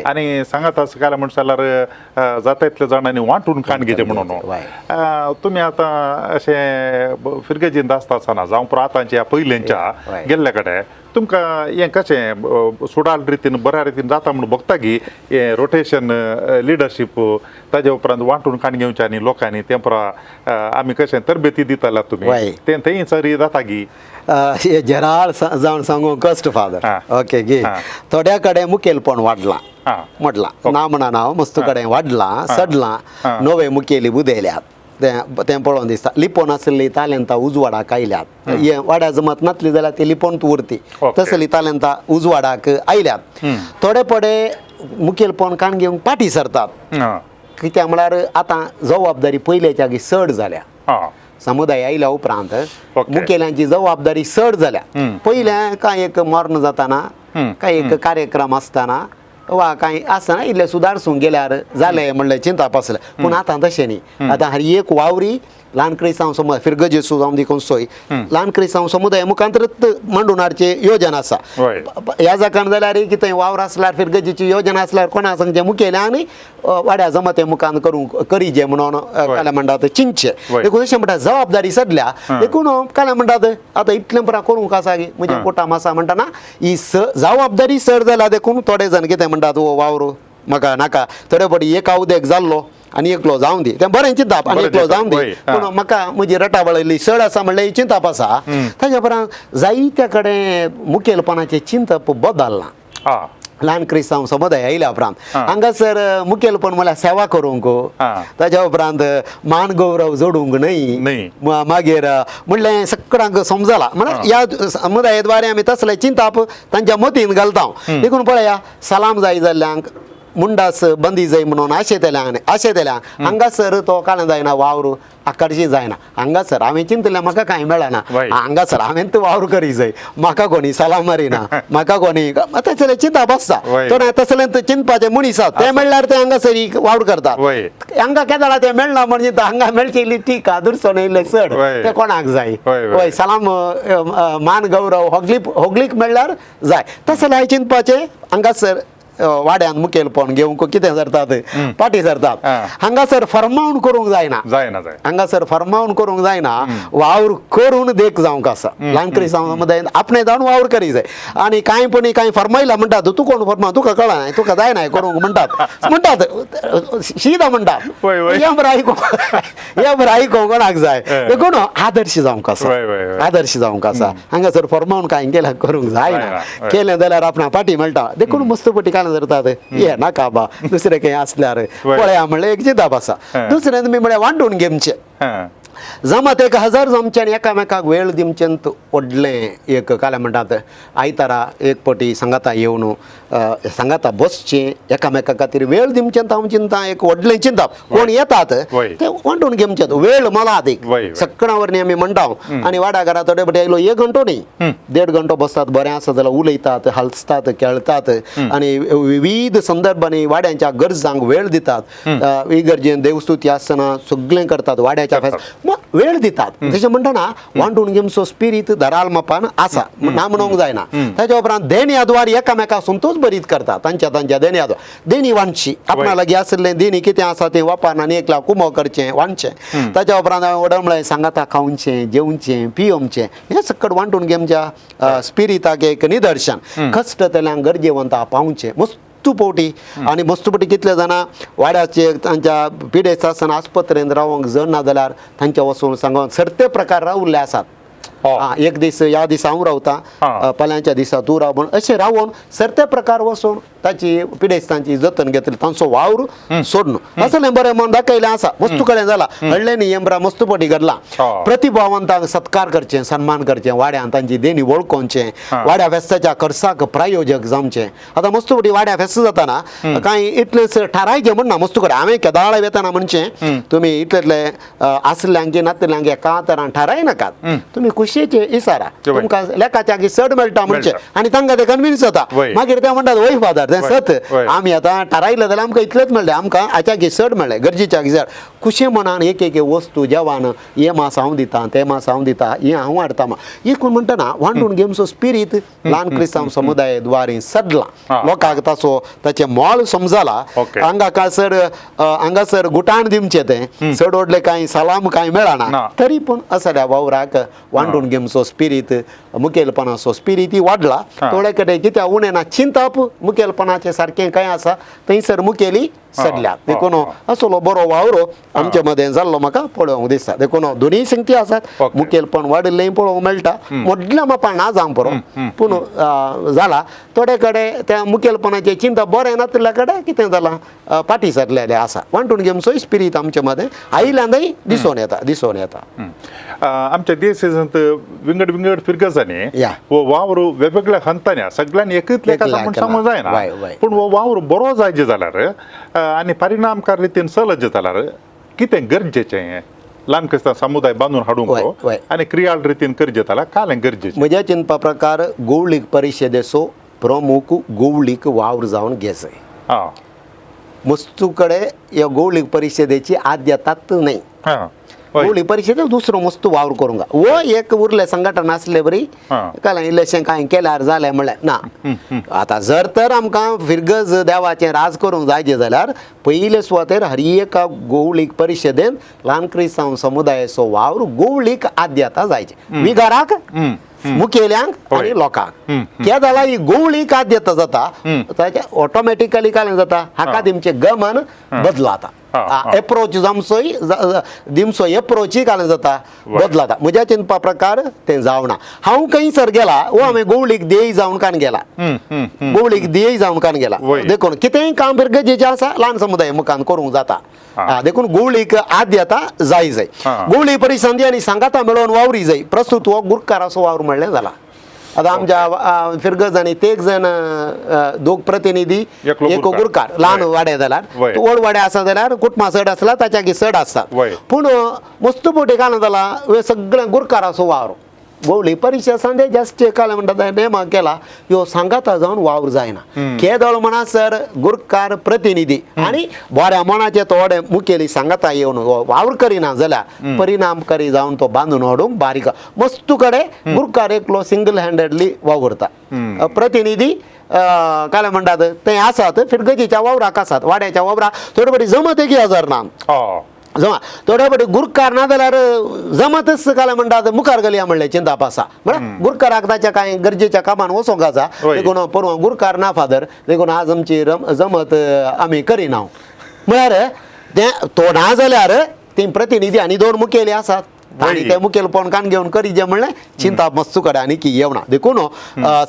आनी सांगात आसा काल्यां म्हणटा जाल्यार जाता इतल्या जाणांनी वांटून काण घेचें म्हणून. तुमी आतां अशें फिरगेजींत आसता आसतना जावं पुरो आतांच्या पयलींच्या गेल्ल्या कडेन तुमकां हें कशें सुडाल रितीन बऱ्या रितीन जाता म्हणून बघता की हें रोटेशन लिडरशीप ताज्या उपरांत वांटून काण घेवचें आनी लोकांनी तें पुरा आमी कशें तरबेती दिताले तुमी तें थंय सरी जाता की हे जराळ जावन सांगू कश्ट फादर. ओके गे थोड्या कडेन मुखेलपण वाडलां म्हटलां ना म्हणा हांव मस्त कडेन वाडलां सडलां, नवे मुखेली उदयल्यात तें तें पळोवन दिसता. लिपोन आसली तालेंतां उजवाडाक आयल्यात, हे वाड्या जमत नासली जाल्यार ती लिपोन उरती, तसली तालेंतां उजवाडाक आयल्यात. थोडे पडे मुखेलपण काण घेवंक फाटीं सरतात, कित्याक म्हळ्यार आतां जबाबदारी पयल्याच्या आगी चड जाल्या. समुदाय आयल्या उपरांत मुखेल्यांची जबाबदारी चड जाल्या. पयलें कांय एक मर्ण जाताना कांय एक कार्यक्रम आसतना वा कांय आसतना इल्लें सुदारसूंक गेल्यार जालें म्हणलें चिंतप आसलें, पूण आतां तशें न्ही. आतां हर एक वावरी ल्हान क्रिस्तांव समुदाय फिरगजेसू जावं दी खंयचोय ल्हान क्रिस्तांव समुदाय मुखांतरच मांडून हाडची योजना आसा. ह्या जाकान जाल्यार कितें वावर आसल्यार फिरगजेची योजना आसल्यार कोणा सांगचें मुखेल्या आनी वाड्या जमते मुखान करूंक करीजे म्हणून काल्या म्हणटात चिंतचें. देखून अशें म्हणटा जबाबदारी सदल्या, देखून काल्या म्हणटात आतां इतलें पुरा करूंक आसा की म्हजें कुटाम आसा म्हणटना ही जबाबदारी चड जाल्या. देखून थोडे जाण कितें म्हणटात हो वावर म्हाका नाका, थोडे फावटी एका उदेक जाल्लो आनी एकलो जावन दी तें बरें चिंताप आनी एकलो जावन दी, पूण म्हाका म्हजी रटावळ इल्ली चड आसा म्हणल्यार चिंताप आसा. ताज्या उपरांत जायत्या कडेन मुखेलपणाचें चिंतप बदल्लां. ल्हान क्रिस्तांव समुदाय आयल्या उपरांत हांगासर मुखेलपण म्हळ्यार सेवा करूंक, ताज्या उपरांत मान गौरव जोडूंक न्हय, मागीर म्हणलें सगळ्यांक समजलां म्हळ्यार ह्या समुदाया द्वारे आमी तसलें चिंताप तांच्या मतीन घालता. देखून पळया सलाम जाय जाल्ल्यांक मुंडास बंदी जाय म्हणून आशेतल्यांक आशेतल्यांक हांगासर तो कांय जायना वावर आकर्शीत जायना. हांगासर हांवें चिंतलें म्हाका कांय मेळना, हांगासर हांवें तो वावर करी जाय, म्हाका कोणी सलाम मारिना, म्हाका कोणी तसलें चिंतप आसता. थोडे तसलें चिंतपाचें मनीस आसा ते म्हणल्यार ते हांगासर वावर करतात. हांगा केदाळा तें मेळना म्हणजे हांगा मेळची इल्ली टिका दुसरो इल्लें चड तें कोणाक जाय. हय सलाम मान गौरव होगलीक मेळ्ळ्यार जाय, तसलें चिंतपाचें हांगासर वाड्यान मुखेलपण घेवंक कितें सरतात फाटीं सरतात. हांगासर फर्मावण करूंक जायना, हांगासर फर्मावण करूंक जायना, वावर करून देख जावंक आसा. ल्हान क्रिस्तांव समुदायान आपणें जावन वावर करी जाय. आनी कांय पणी कांय फर्मायला म्हणटात तूं कोण फर्मा तुका कळना तुका जायना करूंक म्हणटात म्हणटात शिदा म्हणटात. हें बरें आयकूंक हें बरें आयकूंक कोणाक जाय. देखून आदर्श जावंक आसा, आदर्श जावंक आसा. हांगासर फर्मावण कांय केल्यार करूंक जायना, केलें जाल्यार आपणा फाटीं मेळटा. देखून मस्त पटी कांय करतात ये नाका बा दुसरें खंय आसल्यार पळया म्हणलें एक चिंतप आसा. दुसरें तुमी म्हळ्यार वांटून घेवचें जमात 1000 जमचें आनी एकामेकाक वेळ दिवचें व्हडलें एक काल्यां म्हणटात आयतारा एक पटी सांगाता येवन सांगाता बसचें एकामेका खातीर वेळ दिवचें हांव चिंता एक व्हडलें चिंतप. कोण येतात ते वांटून घेवचें वेळ मोलादीक सगळ्यां वरवीं आमी म्हणटा. आनी वाडा घरा थोडे पटी आयलो 1 घंटो न्ही 1.5 घंटो बसतात, बरें आसा जाल्यार उलयतात हालसतात खेळतात आनी विविध संदर्भांनी वाड्यांच्या गरजांक वेळ दितात. इगर्जेन देवस्तुती आसतना सगळें करतात वाड्याच्या वेळ दितात. तशें म्हणटना वांटून घेवचो स्पिरीत दराल मापान आसा ना म्हणूंक जायना. ताच्या उपरांत देण्या द्वारे एकामेका संतोष भरीत करतात तांच्या तांच्या देण्या द्वारे देणी वांटची आपणा लागीं आशिल्लें देणी कितें आसा तें वापरून आनी एकला कुमो करचें वांटचें. ताच्या उपरांत हांवें वडल म्हळें सांगाता खावचें जेवचें पियोवचें हें सकट वांटून घेवच्या स्पिरिताक एक निदर्शन. कश्ट तेल्यांक गरजेवंता पावचें मस्त पवटी आनी मस्त पटी कितले जाणां वाड्याचे तांच्या पिडेस्त आसतना आस्पत्रेंत रावंक जण ना जाल्यार तांच्या वचून सांगून सरते प्रकार रावल्ले आसात. आं, एक दीस ह्या दिसा हांव रावता, फाल्यांच्या दिसा तूं राव म्हण अशें रावोन सरते प्रकार वचून ताची पिडेस्तांची जतन घेतली, तांचो वावर सोडून असलें बरें मन दाखयलें आसा. वस्तू कडेन जाला हडल्यानी यंत्रा मस्त पटी घडला. प्रतिभावंतांक सत्कार करचें, सन्मान करचें, वाड्यान तांची देणी वळखोवचें, वाड्या फेस्ताच्या खर्चाक प्रायोजक जावचें. आतां मस्त पटी वाड्या फेस्त जाताना कांय इतलेंच थारायचें म्हण ना मस्तू कडेन हांवें केदाळ वेतना म्हणचें तुमी इतले आसल्यांक नातल्यांक एका तरान थारायनाकात, तुमी खुशयेचे इसारा, तुमकां लेखाच्या चड मेळटा म्हणचें आनी तांकां ते कन्विन्स जाता. मागीर ते म्हणटात वय फादर तें सत, आमी आतां थारायलें जाल्यार आमकां इतलेंच मेळ्ळें, आमकां हाच्या चड मेळ्ळें, गरजेच्या चड. खुशे मनान एक एक वस्तू जेवण हें मास हांव दिता, तें मास हांव दिता, हें हांव हाडटा, हे कोण म्हणटना वांटून घेवचो स्पिरीत ल्हान क्रिस्तांव समुदाय द्वारे सदला लोकांक ताचो ताचें मोल समजला. हांगा सर हांगासर गुटाण दिवचें तें चड व्हडलें कांय सलाम कांय मेळना, तरी पूण असल्या वावराक वांटून घेवचो स्पिरीत मुखेलपणाचो स्पिरीत वाडला. थोडे कडेन कित्याक उणें ना चिंतप मुखेलपणाचें सारकें कांय आसा थंयसर मुखेली सरल्यात. देखून असलो बरो वावरो आमचे मदें जाल्लो म्हाका पळोवंक दिसता. देखून दोनूय संगती आसात, मुखेलपण वाडिल्लें पळोवंक मेळटा, व्हडल्या मापान ना जावंक बरो पूण जाला. थोडे कडेन त्या मुखेलपणाचें चिंतप बरें नातिल्ल्या कडेन कितें जालां फाटीं सरलेलें आसा. वांटून घेवचोय स्पिरीत आमचे मदें आयिल्ल्यानय दिसून येता, दिसून येता. आमच्या देशांत विंगड विंगड फिरगजांनी हो वावर वेगवेगळ्या हंतांनी सगळ्यांनी एकच लेखा म्हूण सांगूंक जायना, पूण हो वावर बरो जायचे जाल्यार आनी परिणामकार रितीन चलत जाल्यार कितें गरजेचें हें ल्हान क्रिस्तांव समुदाय बांदून हाडूंक आनी क्रियाळ रितीन करचें जाल्यार कालें गरजेचें? म्हज्या चिंतपा प्रकार गोवळीक परिशदेचो प्रमुख गोवळीक वावर जावन घेजय. मस्तू कडेन ह्या गोवळीक परिशदेची आद्यतात न्हय, गोवळी परिशदे दुसरो मस्त वावर करूंक वो एक उरलें संघटन आसले बरी काल इल्लेशें कांय केल्यार जालें म्हणलें ना. आतां जर तर आमकां फिरगज देवाचें राज करूंक जायचें जाल्यार पयले सुवातेर हर एका गोवळीक परिशदेन ल्हान क्रिस्तांव समुदायाचो वावर गोवळीक आद्यता जायचें, विगाराक, मुखेल्यांक आनी लोकांक. कित्याक जाल्यार ही गोवळीक आद्यता जाता ताचें ऑटोमॅटिकली काय जाता हाका तेमचें गमन बदलाता, एप्रोच जामचोय दिमचो एप्रोचूय काय जाता बदलाता. म्हज्या चिंतपा प्रकार तें जावना. हांव खंयसर गेला वो हांवें गोवळीक ध्येय जावन कान गेला, गोवळीक ध्येय जावन कान गेला. देखून कितेंय काम गरजेचें आसा ल्हान समुदाय मुखान करूंक जाता. देखून गोवळीक आद्यता जाय जाय. गोवळी परिसंधी आनी सांगाता मेळोवन वावरी जाय. प्रस्तुत हो गुरकाराचो वावर म्हणलें जाला. आतां आमच्या फिरगजांनी तेग जाण दोग प्रतिनिधी एक गुरकार ल्हान वाडे जाल्यार व्हड वाडे आसा जाल्यार कुटुंबां चड आसल्यार ताच्या चड आसतात, पूण मस्त पटी काल जाला सगळ्या गुरकाराचो वावर. गोवळी परिशद सांदे जास्त काल म्हणटा नेमा केला ह्यो सांगाता जावन वावर जायना. केदळ म्हणसर गुरकार प्रतिनिधी आनी बऱ्या मनाचे थोडे मुखेली सांगाता येवन वावर करिना जाल्यार परिणामकारी जावन तो बांदून हाडूंक बारीक. मस्तू कडेन गुरकार एकलो सिंगल हँडेडली वावुरता, प्रतिनिधी काय म्हणटात ते आसात फिरगजीच्या वावराक आसात, वाड्याच्या वावराक थोडे फावटी जमत एक हजार ना जमा थोडे फावटी गुरकार ना जाल्यार जमतच काय म्हणटात मुखार गेली म्हणलें चिंताप आसा. म्हळ्यार गुरकाराक ताच्या कांय गरजेच्या कामान वचोंक आसा, देखून परवां गुरकार ना फादर, देखून आज आमची जमत आमी करिना म्हळ्यार तें तो ना जाल्यार ती प्रतिनिधी आनी दोन मुखेली आसात आनी ते मुखेलपण कान घेवन करीजे म्हणलें चिंताप मस्तू कडेन आनी की येवना. देखून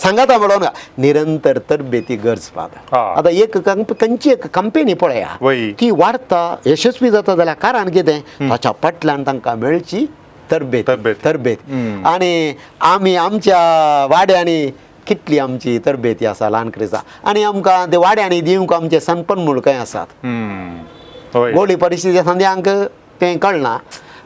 सांगाता म्हणून निरंतर तरबेती गरज फादर. आतां एक खंयची एक कंपनी पळया ती वाडटा यशस्वी जाता जाल्यार कारण कितें ताच्या फाटल्यान तांकां मेळची तरबेत तरबेत. आनी आमी आमच्या वाड्यांनी कितली आमची तरबेती आसा ल्हान क्रिस्तांव आनी आमकां ते वाड्यांनी दिवंक आमचे सनपण म्हूण खंय आसात. गोडी परिस्थिती संद्यांक तें कळना,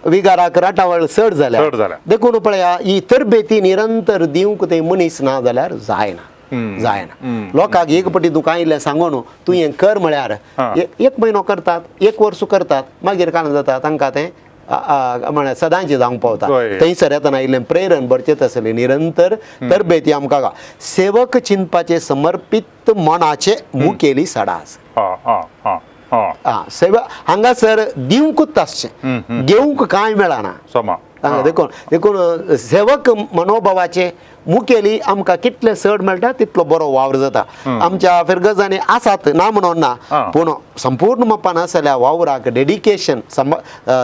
विगाराक राटावळ चड जाल्या, देखून पळया ही तरबेती निरंतर दिवंक ते मनीस ना जाल्यार जायना जायना. लोकांक एक पटी तुका आयिल्लें सांगून तूं हें कर म्हळ्यार एक म्हयनो करतात, एक वर्स करतात, मागीर कांय जाता तांकां तें म्हळ्यार सदांचें जावंक पावता. थंयसर येतना इल्लें प्रेरण भरचें आसलें निरंतर तरबेती आमकां सेवक चिंतपाचें समर्पीत मनाचें मुखेली सडा आसा. सेवा हांगासर दिवंकूच आसचें, घेवंक कांय मेळना. देखून देखून सेवक मनोभावाचे मुखेली आमकां कितले चड मेळटा तितलो बरो वावर जाता. आमच्या फिरगजांनी आसात ना म्हणून ना, पूण संपूर्ण मापान आसल्या वावराक डेडिकेशन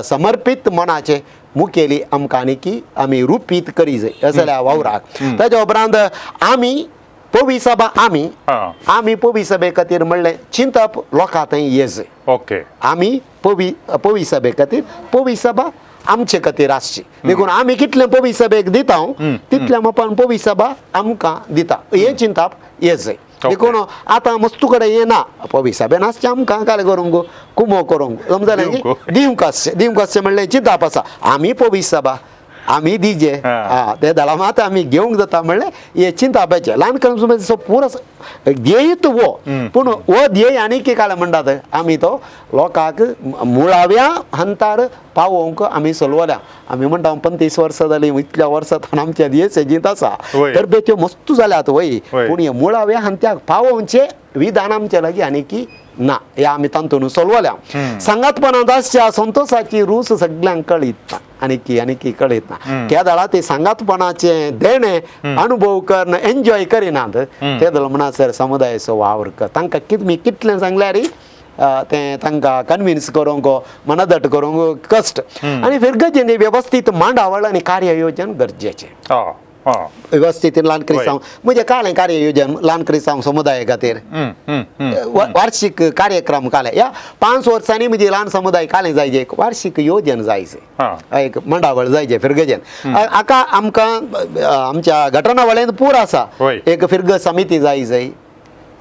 समर्पीत मनाचे मुखेली आमकां आनी की आमी रुपीत करी जाय असल्या वावराक. ताच्या उपरांत आमी पवी सभा आमी आमी पवी सभे खातीर म्हणलें चिंतप लोकां थंय ये जाय. ओके आमी पवी पवी सभे खातीर पवी सभा आमचे खातीर आसची देखून आमी कितलें पवी सभेक दिता तितल्या मापान पवी सभा आमकां दिता हें चिंतप ये जाय. देखून आतां मस्तू कडेन हें ना पवी सभेन आसचें आमकां काल करूंक कुमो करूंक समजलें की दिवंक आसचें दिवंक आसचें म्हणलें चिंतप आसा आमी पवी सभा आमी दिजे ते दळा मात आमी घेवंक जाता म्हणलें हें चिंतपाचें ल्हान करून पुरो ध्येयच हो पूण हो ध्येय आनी कितें काल म्हणटात आमी तो लोकांक मुळाव्या हंतार पावोवंक आमी चलवल्या. आमी म्हणटा 35 वर्सां जालीं इतल्या वर्सां आमच्या ध्येय सेजींत आसा तर त्यो मस्तू जाल्यात वय पूण हे मुळाव्या हंत्याक पावोवचें विधान आमचे लागीं आनी की ना हे आमी तातूंत चलवल्या. सांगातपणांत आसच्या संतोषाची रूच सगल्यांक कळीत ना आनी की आनी की कळीत ना त्या दळा ते सांगातपणाचें देणें अनुभव करून एन्जॉय करिनात ते दळ म्हणसर समुदायाचो वावर कर तांकां मी कितलें सांगल्यार तें तांकां कन्विन्स करूंक मनदट करूंक कश्ट आनी फिरगजेन वेवस्थीत मांडावळ आनी कार्ययोजन गरजेचें. वेवस्थीत ल्हान क्रिस्तांव म्हणजे कालें कार्ययोजन ल्हान क्रिस्तांव समुदाया खातीर वार्षिक कार्यक्रम काले ह्या 5 वर्सांनी म्हणजे ल्हान समुदाय कालें जायचे एक वार्षिक योजन जायचे एक मांडावळ जायचे फिरगजेन हाका आमकां आमच्या घटनावळेंत पूर आसा एक फिरगज समिती जाय जाय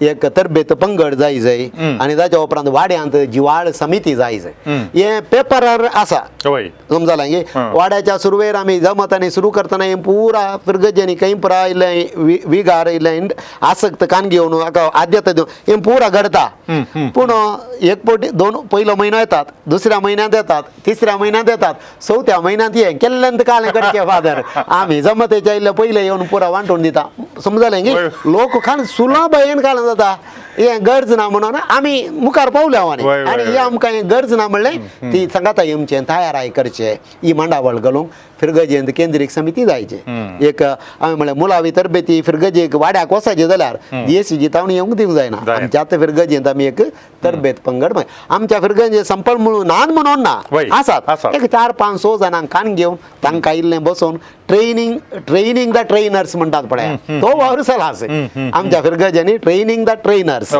एक तरबेत पंगड जाय जाय आनी ताच्या उपरांत वाड्यांत जिवाळ समिती जाय जाय हें पेपरार आसा समजलें की वाड्याच्या सुरवेर आमी जमतानी सुरू करतना हें पुरा फिरगजेनी खंय पुरा इल्लें विगार इल्लें आसक्त कान घेवन हाका आद्यता दिवन हें पुरा घडता पूण एक पटी 2 पयलो म्हयनो येतात दुसऱ्या म्हयन्यांत येतात तिसऱ्या म्हयन्यांत येतात चवथ्या म्हयन्यांत हें केल्ल्यान कालें करचें फादर आमी जमतेच्या इल्लें पयलें येवन पुरा वांटून दिता समजलें की लोक खाण सुलभेन कालें जाता हें गरज ना म्हणून आमी मुखार पावल्या आनी आनी हें आमकां हें गरज ना म्हणलें ती सांगाता येमचें तयाराय करचें ही मांडावळ घालूंक फिरगजेंत केंद्रीक समिती जायचे एक आमी म्हणलें मुळावी तरबेती फिरगजेक वाड्याक वचायचें जाल्यार डीएसीजी तावणी येवंक दिवंक जायना आमच्या आतां फिरगजेंत आमी एक तरबेत पंगड आमच्या फिरगजे संपल म्हणून नान म्हणून ना आसात एक 4 5 6 जाणांक कान घेवन तांकां इल्लें बसोवन ट्रेनिंग ट्रेनिंग the trainers म्हणटात पळय तो वावर चला आसा आमच्या फिरगजांनी ट्रेनिंग the trainers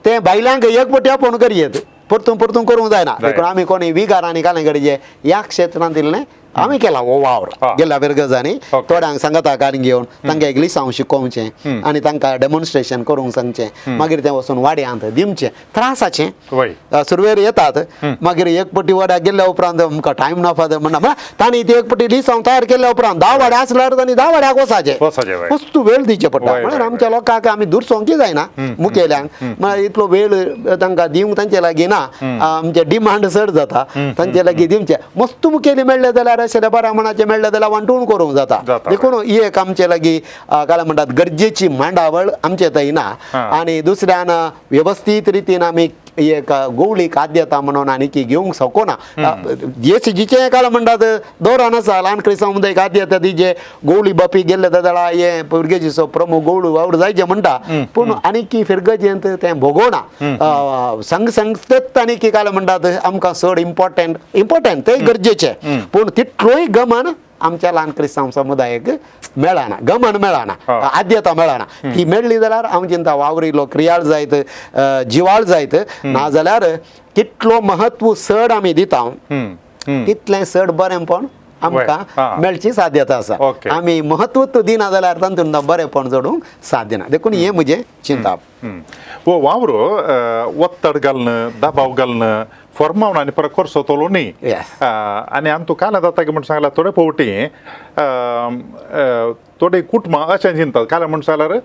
ते बायलांक एक पटी आपोवन करयेत परतून परतून करूंक जायना देखून आमी कोणी विगारांनी कालें गरजे ह्या क्षेत्रांत इल्लें आमी केला हो वावर गेल्ल्या फिरगजांनी थोड्यांक सांगाता कान घेवन तांकां एक लिसांव शिकोवचें आनी तांकां डेमॉन्स्ट्रेशन करूंक सांगचें मागीर तें वचून वाड्यांत दिवचें त्रासाचें सुरवेर येतात मागीर एक पटी वाड्याक गेल्ल्या उपरांत आमकां टायम ना फादर म्हणटा म्हळ्यार तांणी ती एक पटी लिसांव तयार केल्ल्या उपरांत 10 वाड्या आसल्यार तांणी 10 वाड्याक वचाचें वस्तू वेळ दिवचें पडटा म्हळ्यार आमच्या लोकांक आमी दुरसोंकी जायना मुखेल्यांक म्हळ्यार इतलो वेळ तांकां दिवंक तांचे लागीं ना आमचे डिमांड चड जाता तांचे लागीं दिवचें मस्त मुखेली मेळ्ळे जाल्यार अशें बऱ्या मनाचें मेळ्ळें जाल्यार वांटून करूंक जाता देखून ही एक आमचे लागीं काय म्हणटात गरजेची मांडावळ आमचे थंय ना आनी दुसऱ्यान वेवस्थीत रितीन आमी एक गोवळीक आद्यता म्हणून आनी की घेवंक शकना जेसीजीचें काय म्हणटात धोरण आसा ल्हान क्रिस्तांव समुदायक आद्यता दिजे गोवळी बापी गेल्ले जाल्यार हे फिरगजेचो प्रमुख गोवळी वावर जायचे म्हणटा पूण आनी की फिरगजेंत तें भोगोना संघ संस्थेत आनी की काय म्हणटात आमकां चड इम्पॉर्टंट इम्पॉर्टंट तें गरजेचें पूण तितलोय गमन आमच्या ल्हान क्रिस्तांव समुदायाक मेळना गमन मेळना आद्यता मेळना ती मेळ्ळी जाल्यार हांव चिंता वावरिलो क्रियाळ जायत जिवाळ जायत नाजाल्यार कितलो महत्व चड आमी दिता तितलें चड बरेंपण आमकां मेळची साध्यता आसा आमी महत्व दिना जाल्यार तातूंत बरेंपण जोडूंक साध्य ना देखून हें म्हजें चिंतप. हो वावर ಒತ್ತಡ घालणं दबाव घालणं फॉर्मावन आनी परत करचो तोलो न्ही आनी आमकां काल जाता की म्हण सांगल्यार थोडे फावटी थोडे कुटुंबां अशें चिंततात काल म्हण सांगल्यार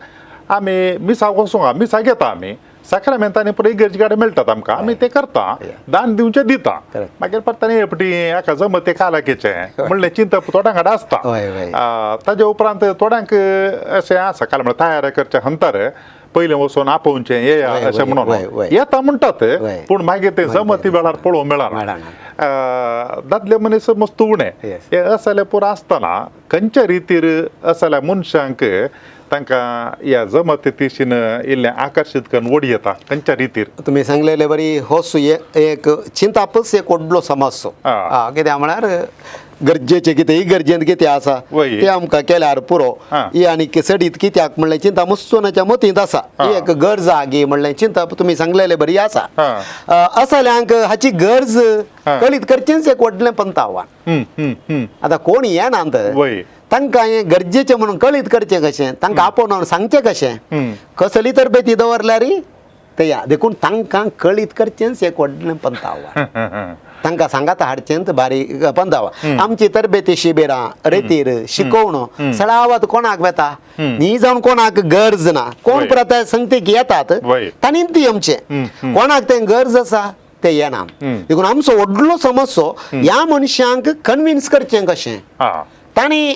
आमी मिसाक वचूंक मिसाक घेता आमी साक्रामेंतांनी परत इगर्जे कडेन मेळटात आमकां आमी ते करता दान दिवचें दिता मागीर परत आनी एकटी एका जमत ते कालाकेचें म्हणलें चिंतप थोड्यां कडेन आसता. ताजे उपरांत थोड्यांक अशें आसा काल म्हळ्यार तयार करचें हंतर पयलें वचून आपोवचें येया अशें म्हणून येता म्हणटात पूण मागीर ते जमती वेळार पळोवंक मेळना दादले मनीस मस्त उणें हे असले पुरो आसतना खंयच्या रितीर असल्या मनशांक तांकां ह्या जमती तिशीन इल्लें आकर्शीत करून ओडी येता खंयच्या रितीर? तुमी सांगलेले बरी हो एक चिंतापच एक व्हडलो समस्यो कित्याक म्हळ्यार गरजेचें कितें इगर्जेंत कितें आसा वय. तें आमकां केल्यार पुरो. हा. ही आनी चडीत कित्याक म्हणलें चिंता मुस्तोनाच्या मतींत आसा. हा. ही एक गरज आगी म्हणलें चिंता तुमी सांगलेले बरी आसा. हा. असल्यांक हाची गरज हा. कळीत करचेंच एक व्हडलें पंत आव्हान. हम्म, हम्म, हम्म. आतां कोण येनात वय. तांकां हें गरजेचें म्हणून कळीत करचें कशें, तांकां आपोवन सांगचें कशें, हम्म. कसली तरबेती दवरल्यार ते या देखून तांकां कळीत करचेंच एक व्हडलें पंत आव्हान. तांकां सांगात हाडचें बारीक पंदावा. आमची तरबेती शिबिरां रेतीर शिकोवणो सळावत कोणाक वेता न्ही जावन कोणाक गरज ना, कोण वय. प्रता संगतीक येतात वय. तांणी ती आमचे कोणाक तें गरज आसा ते येना. देखून आमचो व्हडलो समस्यो ह्या मनशांक कन्विन्स करचें कशें, हा. तांणी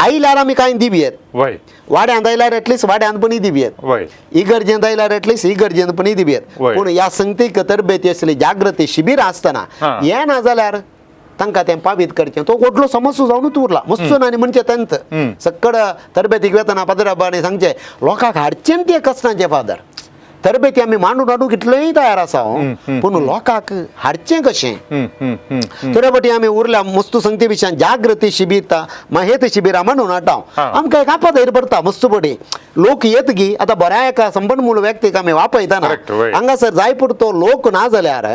आयल्यार आमी कांय दिवयेत, वय. वाड्यांत आयल्यार एटलिस्ट वाड्यांत पण दिवयेत, वय. इगर्जेंत आयल्यार एटलिस्ट इगर्जेंत पण दिवयेत. वय. पूण ह्या संगतीक तरबेती असली जागृती शिबिरां आसतना हा. येना जाल्यार तांकां तें पावीत करचें तो व्हडलो समस्यो जावनूच उरला. मस्तून आनी म्हणचें तेंत सक्कड तरबेतीक वेतना पाद्रा सांगचें लोकांक हाडचें तें कसनाचें फादर. तरबेती आमी मांडून हाडूंक कितलेंय तयार आसा पूण लोकांक हाडचें कशें. हम्म, हम्म, हम्म. थोड्या फावटी आमी उरल्या मस्तू संगती विशयान जागृती शिबीर महेत शिबिरां म्हणून हाडटा. हा. आमकां एक आपद पडटा मस्तू पटी लोक येत गी आतां बऱ्या एका संपन्न व्यक्तीक आमी वापयतना Correct, वय. हांगासर जाय पुरतो लोक ना जाल्यार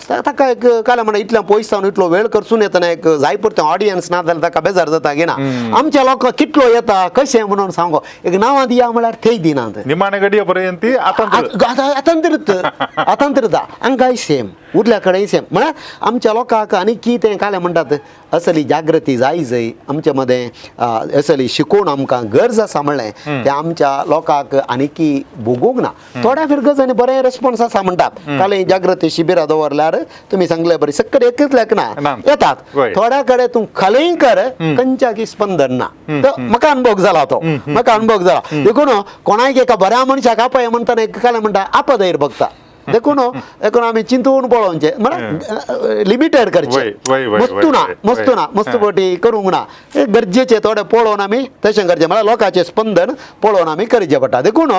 ताका एक काल म्हणा इतल्या पयस जावन इतलो वेळ करसून येतना एक जाय पुरतें ऑडियन्स ना जाल्यार ताका बेजार जाता की ना आमच्या लोकांक कितलो येता कशें म्हणून सांगो एक नांवां दिया म्हळ्यार थंय दिनात. निमाणे गडये पर्यंत आतां आतांतरीत आतांतरीत हांगाय सेम उरल्या कडेन सेम म्हळ्यार आमच्या लोकांक आनी कितें कालें म्हणटात असली जागृती जाय जय आमच्या मदें असली शिकोवन आमकां गरज आसा म्हणलें तें आमच्या लोकांक आनीकी भोगूंक ना. थोड्या फिरगजांनी बरें रेस्पॉन्स आसा म्हणटात काल जागृती शिबिरां दवरल्यार तुमी सांगले बरी सक्कड एकच लेखना ना. येतात. वय. थोड्या कडेन तूं खलेंय कर खंयच्याकी स्पंदन ना. तो म्हाका अनुभव जाला, तो म्हाका अनुभव जाला. देखून कोणाक एका बऱ्या मनशाक आपय म्हणटना एक कालें म्हणटा आपदैर बघता. देखून देखून आमी चिंतून पळोवचें म्हळ्यार लिमिटेड करचें, वय, वय, वय, मस्तू ना वय, वय. मस्तू ना मस्तू पटी करूंक ना, हे गरजेचें थोडें पळोवन आमी तशें करचें म्हळ्यार लोकांचें स्पंदन पळोवन आमी करचें पडटा. देखून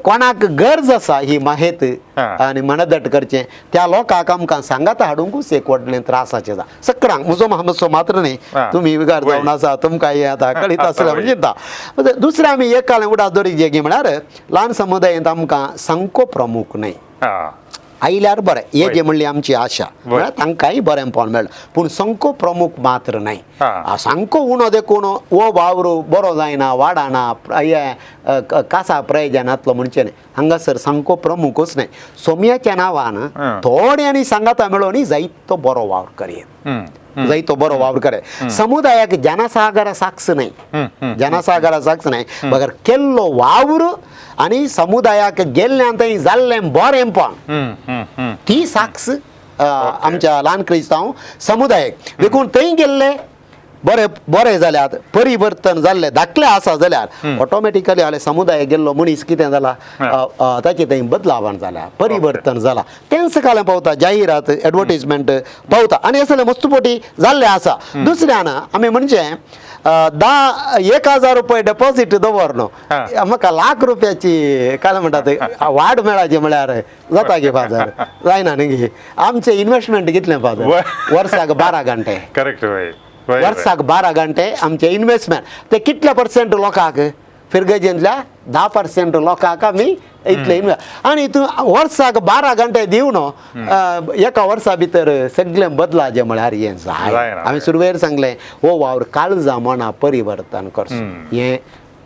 कोणाक गरज आसा ही माहेत आनी मनदट करचें त्या लोकांक आमकां सांगात हाडूंकूच एक व्हडलें त्रासाचें जा सकडांक म्हजो मातसो मात्र न्ही तुमी विगार जावन आसा तुमकां हें आतां कळीत आसलें म्हणजे चिंता. दुसरें आमी एक काळ उडास दवरीत जे म्हळ्यार ल्हान समुदायेंत आमकां सामको प्रमुख न्हय आयल्यार बरें हे जे म्हणली आमची आशा म्हळ्यार तांकांय बरें पळोवन मेळटा पूण सामको प्रमुख मात्र न्हय सामको उणो देखून हो वावर बरो जायना वाडना हे कासा प्रयोजनांतलो म्हणचें न्हय. हांगासर सामको प्रमुखूच न्हय सोम्याच्या नांवान थोड्यांनी सांगाता मेळोवन जायतो बरो वावर करयेत, जायतो बरो वावर करे. समुदायाक जनसागरा साक्ष न्हय, जनसागरा साक्ष न्हय बगर केल्लो वावर आनी समुदायाक गेल्ल्यान थंय जाल्लें बरेंपण ती साक्ष आमच्या ल्हान क्रिस्तांव समुदायाक. देखून थंय गेल्ले बरे बरे जाल्यात परिवर्तन जाल्ले धाकले आसा जाल्यार ऑटोमॅटिकली जाल्यार समुदायाक गेल्लो मनीस कितें जाला ताचे थंय बदलावण जाला परिवर्तन जाला तेंच कालें पावता जाहिरात एडवर्टीजमेंट पावता आनी असले मस्तपोटी जाल्ले आसा. दुसऱ्यान आमी म्हणजे 10,000 रुपये डेपॉझीट दवर न्हू म्हाका लाख रुपयाची काय म्हणटा ते वाड मेळाची म्हळ्यार जाता गे फादर जायना न्ही गे. आमचें इन्वेस्टमेंट कितलें फादर वर्साक 12 घंटे. करेक्ट. वर्साक 12 घंटे आमचे इन्वेस्टमेंट ते कितले पर्सेंट लोकांक फिरगजेंतल्या 10% लोकांक आमी इतले इन्वेस्ट आनी तूं वर्साक 12 घंटे दिवन एका वर्सा भितर सगळें बदलाचें म्हळ्यार हें जाय. आमी सुरवेर सांगलें हो वावर काळजा मना परिवर्तन करचो हें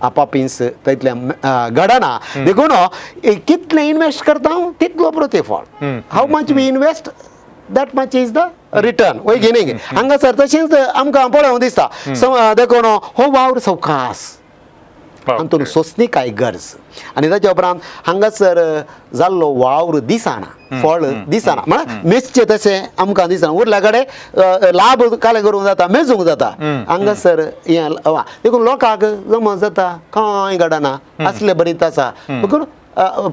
आपापींस तितलें घडना. देखून कितलें इन्वेस्ट करता तितलो प्रतिफळ. How much we invest that much is the return. वय की न्ही हांगासर तशेंच आमकां पळोवंक दिसता. देखून हो वावर सवकास हातूंत सोंसणीकाय गरज आनी ताच्या उपरांत हांगासर जाल्लो वावर दिसना फळ दिसना म्हळ्यार मेजचें तशें आमकां दिसना. उरल्या कडेन लाभ कालें करूंक जाता मेजूंक जाता हांगासर हें देखून लोकांक जमत जाता कांय घडना असले बरीच आसा देखून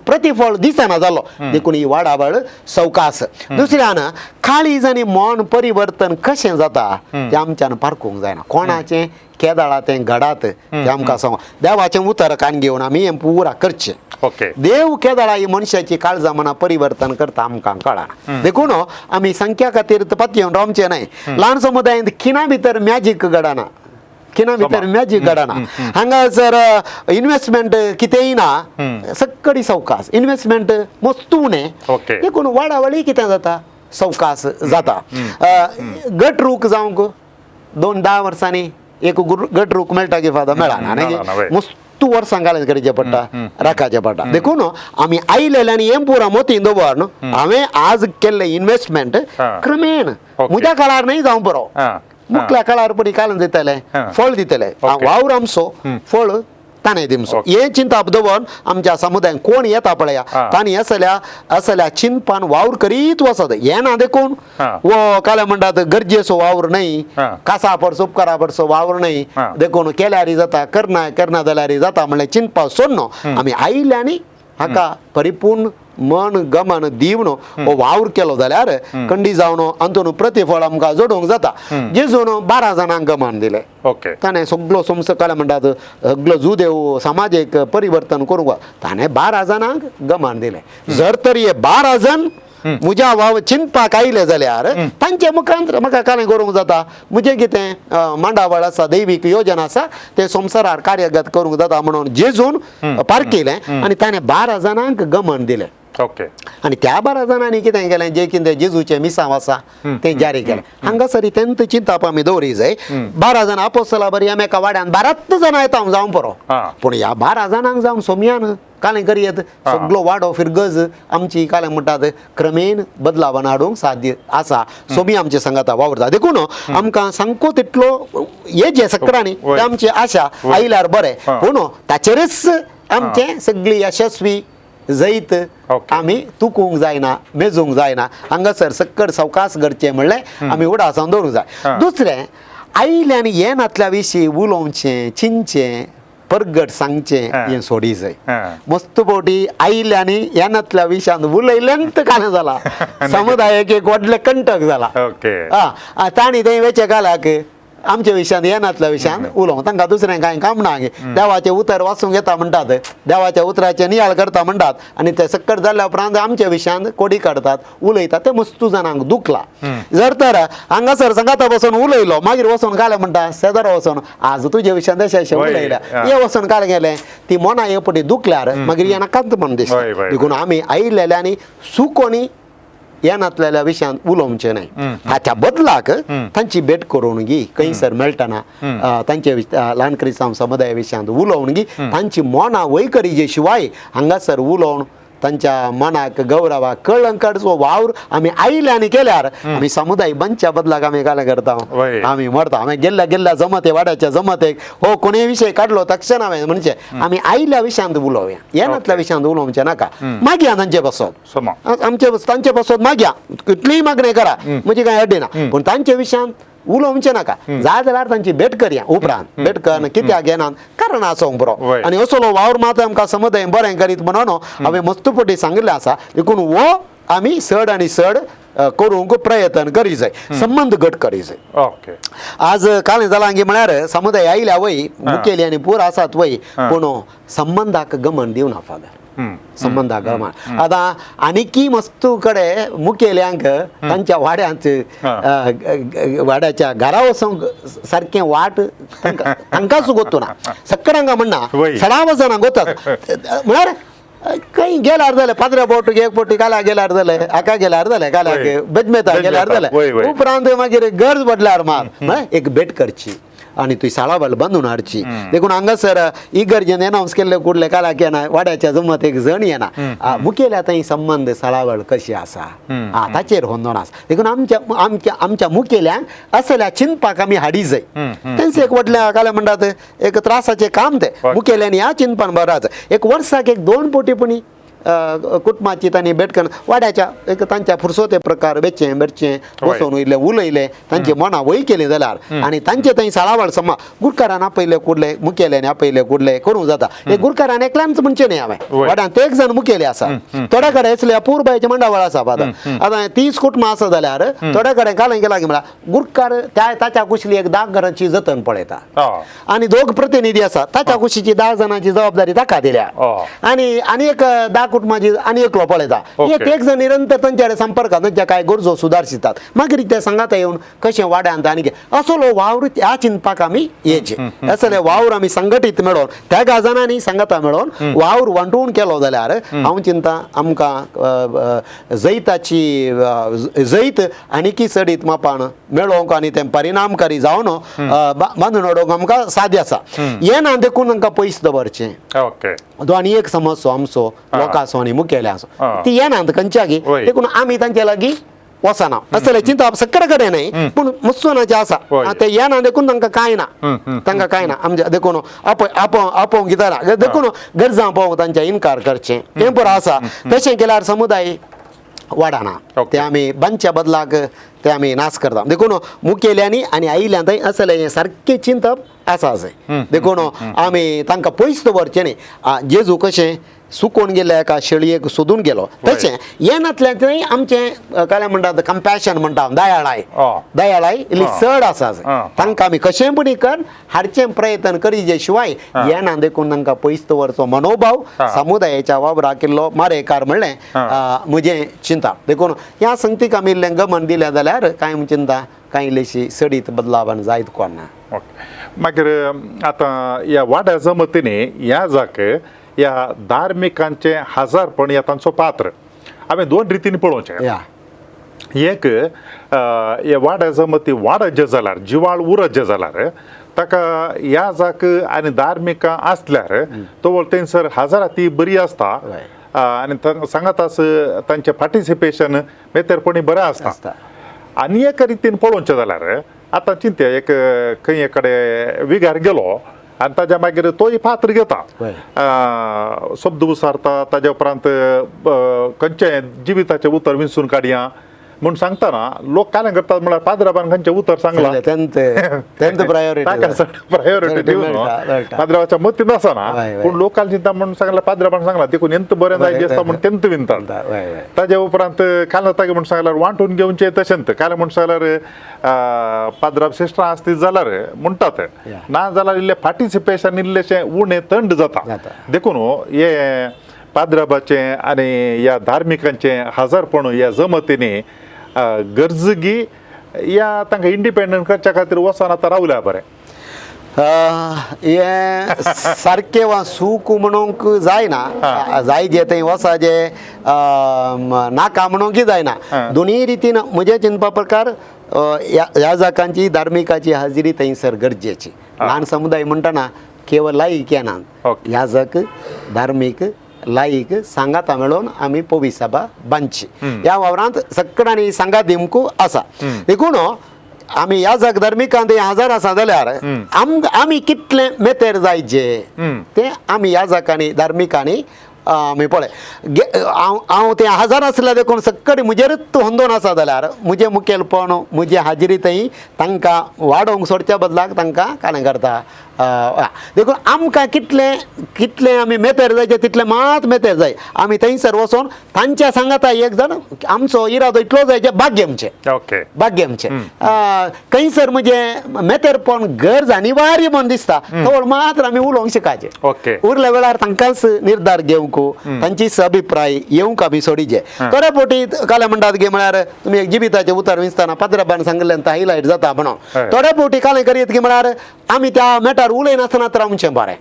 प्रतिफळ दिसना जालो. देखून ही वाडावळ सवकास. दुसऱ्यान काळीज आनी मन परिवर्तन कशें जाता तें आमच्यान पारखूंक जायना. कोणाचें केदाळा तें घडात तें आमकां सांग. देवाचें उतर कान घेवन आमी हें पुरा करचें. ओके. देव केदाळा ही मनशाची काळजा मना परिवर्तन करता आमकां कळना. देखून आमी संख्या खातीर पतयेवन रावचें न्हय. ल्हान समुदायांत खिणा भितर मॅजीक घडना, खिणा भितर मॅजीक घडना. हांगासर इन्वेस्टमेंट कितेंय ना, सक्कडी सवकास इन्वेस्टमेंट मस्त उणें, देखून वाडावळी कितें जाता सवकास जाता. गट रूख जावंक 2-10 वर्सांनी एक गट रूख मेळटा की फादर मेळना न्ही, मस्त वर्सां घालून करचें पडटा, राखाचें पडटा. देखून आमी आयलेले आनी हें पुरा मोतीन दवर न्हू, हांवें आज केल्लें इन्वेस्टमेंट क्रमेण म्हज्या काळार न्हय जावं बरो, मुखल्या काळार पडी कालून दितले, फळ दितले. वावर आमचो, फळ ताणें दिमचो. हें चिंताप दवरून आमच्या समुदायान कोण येता पळया तांणी असल्या असल्या चिंतपान वावर करीत वचत. येना देखून वो काल्या म्हणटात गरजेचो वावर न्हय, कासा पडसो उपकारा पडसो वावर न्हय, देखून केल्यार जाता, करना करना जाल्यार जाता म्हणलें चिंतपा सोडनो. आमी आयले आनी हाका परिपूर्ण मन गमन दिवन हो वावर केलो जाल्यार कंडी जावन अंतून प्रतिफळ आमकां जोडूंक जाता. जेजून 12 जाणांक गमन दिलें, ताणें सगलो संवसार काय म्हणटात सगलो जुदेव समाजेक परिवर्तन करूंक ताणें 12 जाणांक गमन दिलें. जर तर हे 12 जाण म्हज्या वाव चिंतपाक आयले जाल्यार तांच्या मुखांत म्हाका कांय करूंक जाता, म्हजें कितें मांडावळ आसा, दैवीक योजना आसा, तें संवसारार कार्यगत करूंक जाता म्हणून जेजून पारखिलें आनी ताणें 12 जाणांक गमन दिलें. ओके. आनी त्या 12 जाणांनी कितें केलें, जें कितें जेजूचें मिसांव आसा तें जारी केलें. हांगासर तेंत चिंताप आमी दवरी जाय. 12 जाणां आपोस्तला बरी एका वाड्यान 12 जाणां येता जावं पुरो, पूण ह्या 12 जाणांक जावन सोमयान कालें करयेत सगलो वाडो फिरगज आमची कालें म्हणटात क्रमेन बदलावान हाडूंक साध्य आसा. सोमी आमचे सांगाता वावरता. देखून आमकां सामको तितलो हे जे सक्रांनी आमची आशा आयल्यार बरें, पूण ताचेरच आमचें सगळी यशस्वी जैत आमी तुकूंक जायना, मेजूंक जायना. हांगासर सक्कड सवकास करचें म्हणलें आमी उडासान दवरूंक जाय. दुसरें आयलें आनी येनातल्या विशीं उलोवचें, चिंतचें, परगट सांगचें हें सोडी जाय. मस्त फावटी आयलें आनी येनातल्या विशयांत उलयल्यान कांय जाला, समुदायाक एक व्हडलें कंटक जाला. तांणी तें वेचे कालाक आमच्या विशयांत येनातल्या विशयांत उलोवंक तांकां दुसरें कांय काम ना. देवाचें उतर वाचूंक येता म्हणटात, देवाच्या उतराचें नियाळ करता म्हणटात आनी ते सक्कर जाल्या उपरांत आमच्या विशयांत कोडी काडटात, उलयतात, तें मस्तू जाणांक दुखला. जर तर हांगासर सांगाता बसून उलयलो, मागीर वचून कालें म्हणटा शेजारा वचून आज तुज्या विशयांत अशें अशें उलयल्या, हे वचून कालें गेलें, ती मना हे पटी दुखल्यार मागीर हे नाकात म्हण दिसता. देखून आमी आयिल्ले आनी सुकोनी येनातलेल्या विशयांत उलोवचें न्हय. ताच्या बदलाक तांची भेट करून गी खंयसर मेळटना तांचे ल्हान क्रिस्तांव समुदाया विशयांत उलोवन गी तांची मनां वय करीजे शिवाय हांगासर उलोवन तांच्या मनाक गौरवाक कळंकडचो वावर आमी आयले आनी केल्यार आमी समुदाय बनच्या बदलाक आमी कालें करता, आमी मरता. आमी गेल्ल्या गेल्ल्या जमते वाड्याच्या जमतेक हो कोणीय विशय काडलो तक्षण हांवें म्हणजे आमी आयल्या विशयांत उलोवया, येनातल्या विशयांत उलोवचें नाका. मागया तांचे पासत, आमचे तांचे पासत मागया, कितलीय मागणें करा म्हणजे कांय अड्डी ना, पूण तांचे विशयांत उलोवचें नाका. जाय जाल्यार तांची भेट करया उपरांत, भेट कर कित्याक येना कारण आसोंक बरो. आनी असलो वावर मात आमकां समुदाय बरें करीत म्हणून हांवें मस्त पटी सांगिल्लें आसा. देखून हो आमी चड आनी चड करूंक प्रयत्न करी जाय, संबंद घट करी जाय. आज कालें जालां की म्हळ्यार समुदाय आयल्या वय मुखेली आनी पूर आसात वय, पूण संबंदाक गमन दिवना फादर, संबंदाक गमन. आतां आनीकी मस्तू कडेन मुखेल्यांक तांच्या वाड्यांत वाड्याच्या घरा वचूंक सारकें वाट तांकांच गोतूना, सक्कडांका म्हणना सडा वचना गोतात म्हळ्यार खंय गेल्यार जालें, पाद्र्या बोट एक बोटी काल्या गेल्यार जालें, हाका गेल्यार जालें, काल्याक बेजमेता गेल्यार जालें, उपरांत मागीर गरज पडल्यार मात एक भेट करची आनी तुय साळावल बांदून हाडची. देखून हांगासर इगर्जेन एनावन्स केल्ले कुडले काल्याक येना, वाड्याच्या जमत एक जण येना, मुखेल आतां ही संबंद साळावळ कशी आसा ताचेर होंदोन आसा. देखून आमच्या आमच्या आमच्या मुखेल्यांक असल्या चिंतपाक आमी हाडी जाय. तेंच एक व्हडल्या काल्या म्हणटात एक त्रासाचें काम तें मुखेल्यांनी ह्या चिंतपान बराच एक वर्साक एक 2 पोटी पुणी कुटुंबाची तांणी भेट करून वाड्याच्या एक तांच्या फुरसोते प्रकार वेचें बेटचें बसोवन इल्लें उलयलें, तांची मनां वय केली जाल्यार आनी तांचे थंय साळावळ समा गुरकारान आपयले कुडले, मुखेल्यान आपयले कुडले करूंक जाता. हे गुरकारान एकल्यानच म्हणचें न्ही, हांवें वाड्यान ते एक जाण मुखेली आसा, थोड्या कडेन असले अपुरबायचे मंडळ आसा. आतां 30 कुटुंबां आसा जाल्यार थोड्या कडेन काल केला की म्हळ्यार गुरकार त्या ताच्या कुशली एक 10 घरांची जतन पळयता आनी 2 प्रतिनिधी आसा ताच्या कुशीची 10 जाणांची जबाबदारी ताका दिल्या आनी आनी एक 10 कुटुंबाची आनी एकलो पळयता. एक एक जण निरंतर तांच्या कडेन संपर्कात तांच्या काय गरजो सुदारशितात, मागीर ते सांगाता येवन कशें वाड्यांत आनी असलो वावर ह्या चिंतपाक आमी येचे. असले वावर आमी संघटीत मेळोवन त्या जाणांनी सांगाता मेळोवन वावर वांटून केलो जाल्यार हांव चिंता आमकां जैताची जैत आनीकी चडीत मापान मेळोवंक आनी तें परिणामकारी जावन बांदून उडोवंक आमकां साध्य आसा. येना देखून तांकां पयस दवरचें. तो आनी एक समजचो आमचो लोकांचो आनी मुखेल्यांचो ती येनात खंयच्यागी, देखून आमी तांचे लागीं वचना. असलें चिंतप सगळे कडेन न्हय पूण मुसलमानाचें आसा ते येना देखून तांकां कांय ना, तांकां कांय ना आमच्या देखून आपोवंक घेतना देखून गरजां पळोवंक तांचे इनकार करचें हें पुरो आसा. तशें केल्यार समुदाय वाडना, ते आमी बांदच्या बदलाक ते आमी नाश करता. देखून मुखेल्यांनी आनी आयिल्ल्यान थंय असलें हें सारकें चिंतप आसा अशें देखून आमी तांकां पयस दवरचें न्ही. जेजू कशें सुकोवन गेल्ल्या एका शेळयेक सोदून गेलो तशें येनातल्यान थंय आमचें काय म्हणटात कंपॅशन म्हणटा, दयाळाय दयाळाय इल्ली चड आसा. तांकां आमी कशें पुणी कर हाडचें प्रयत्न करीजे शिवाय येना देखून तांकां पयस दवरचो मनोभाव समुदायाच्या वावराक केल्लो मारेकार म्हणलें म्हजें चिंता. देखून ह्या संगतीक आमी इल्लें गमन दिलें जाल्यार कांय चिंता कांय इल्लीशी सडीत बदलावान जायत कोण ना. मागीर आतां ह्या वाड्या जमतीनी ह्या जाक ह्या धार्मिकांचें हजारपण ह्या तांचो पात्र आमी 2 रितीन पळोवचें. एक ह्या वाड्या जमती वाडत जे जाल्यार जिवाळ उरत जे जाल्यार ताका ह्या जाक आनी धार्मिकां आसल्यार तो थंयसर हजारा ती बरी आसता आनी सांगात तांचें पार्टिसिपेशन मेतेरपणी बरें आसता. आनी एक रितीन पळोवचें जाल्यार आतां चिंत्या एक खंय कडेन विगार गेलो आनी ताज्या मागीर तोय पात्र घेता, शब्द उसारता, ताज्या उपरांत खंयचें जिविताचें उतर विंचून काडया म्हूण सांगतना लोक काय करतात म्हळ्यार पाद्राबान खंयचें उतर सांगलां ताका प्रायोरिटी दिवन पाद्राबाच्या मतीन आसना पूण लोकांक चिंता म्हूण सांगलां पाद्राबान सांगलां देखून एंत बरें जाय दिसता म्हूण तेंत विनतात. ताज्या उपरांत काल तागे म्हूण सांगल्यार वांटून घेवचें तशेंच काल म्हूण सांगल्यार पाद्राब सिस्टरां आसतीत जाल्यार म्हणटात ना जाल्यार इल्लें पार्टिसिपेशन इल्लेशें उणें थंड जाता. देखून हे पाद्राबाचें आनी ह्या धार्मिकांचें हजारपण ह्या जमतींनी गरजगी ह्या तांकां इंडिपेंडंट करच्या खातीर वचोन आतां रावल्या बरें. हें सारकें वा सूख म्हणूंक जायना, जाय जे थंय वचाचें नाका म्हणूंकय जायना. दोनूय रितीन म्हज्या चिंतपा प्रकार ह्या जाकांची धार्मिकाची हाजिरी थंयसर गरजेची. ल्हान समुदाय म्हणटना केवळ लायक येना, ह्या जाक धार्मीक लायक सांगाता मेळोवन आमी पवी सभा बांदची. ह्या वावरांत सगळ्यांनी सांगात दिवंक आसा. देखून आमी ह्या जाग धार्मिकांत हजार आसा जाल्यार आमी कितले मेतेर जायचे ते आमी ह्या जाकांनी धार्मिकांनी आमी पळय. हांव ते हजार आसल्यार देखून सगळे म्हजेरूच होंदोन आसा जाल्यार म्हजें मुखेलपण म्हजी हाजिरी थंय तांकां वाडोवंक सोडच्या बदलाक तांकां कांय करता. देखून आमकां कितलें कितलें आमी मेतेर जायचे तितलें मात मेतेर जाय. आमी थंयसर वचोन तांच्या सांगाता एक जाण आमचो इरादो इतलो जाय जे भाग्य आमचें, भाग्य आमचें खंयसर म्हजें मेतेरपण गरज अनिवार्य म्हूण दिसता तवळ मात्र आमी उलोवंक शिकाचें. उरल्या वेळार तांकांच निर्धार घेवंक तांची अभिप्राय येवंक आमी सोडीचे. थोड्या फावटी काल्या म्हणटात गे म्हळ्यार तुमी एक जिविताचें उतर विंचतना पाद्राबान सांगिल्लें हायलायट जाता म्हणून थोड्या फावटी कालें करीत की म्हळ्यार आमी त्या मेटार उलयनासतना तर आमचें बरें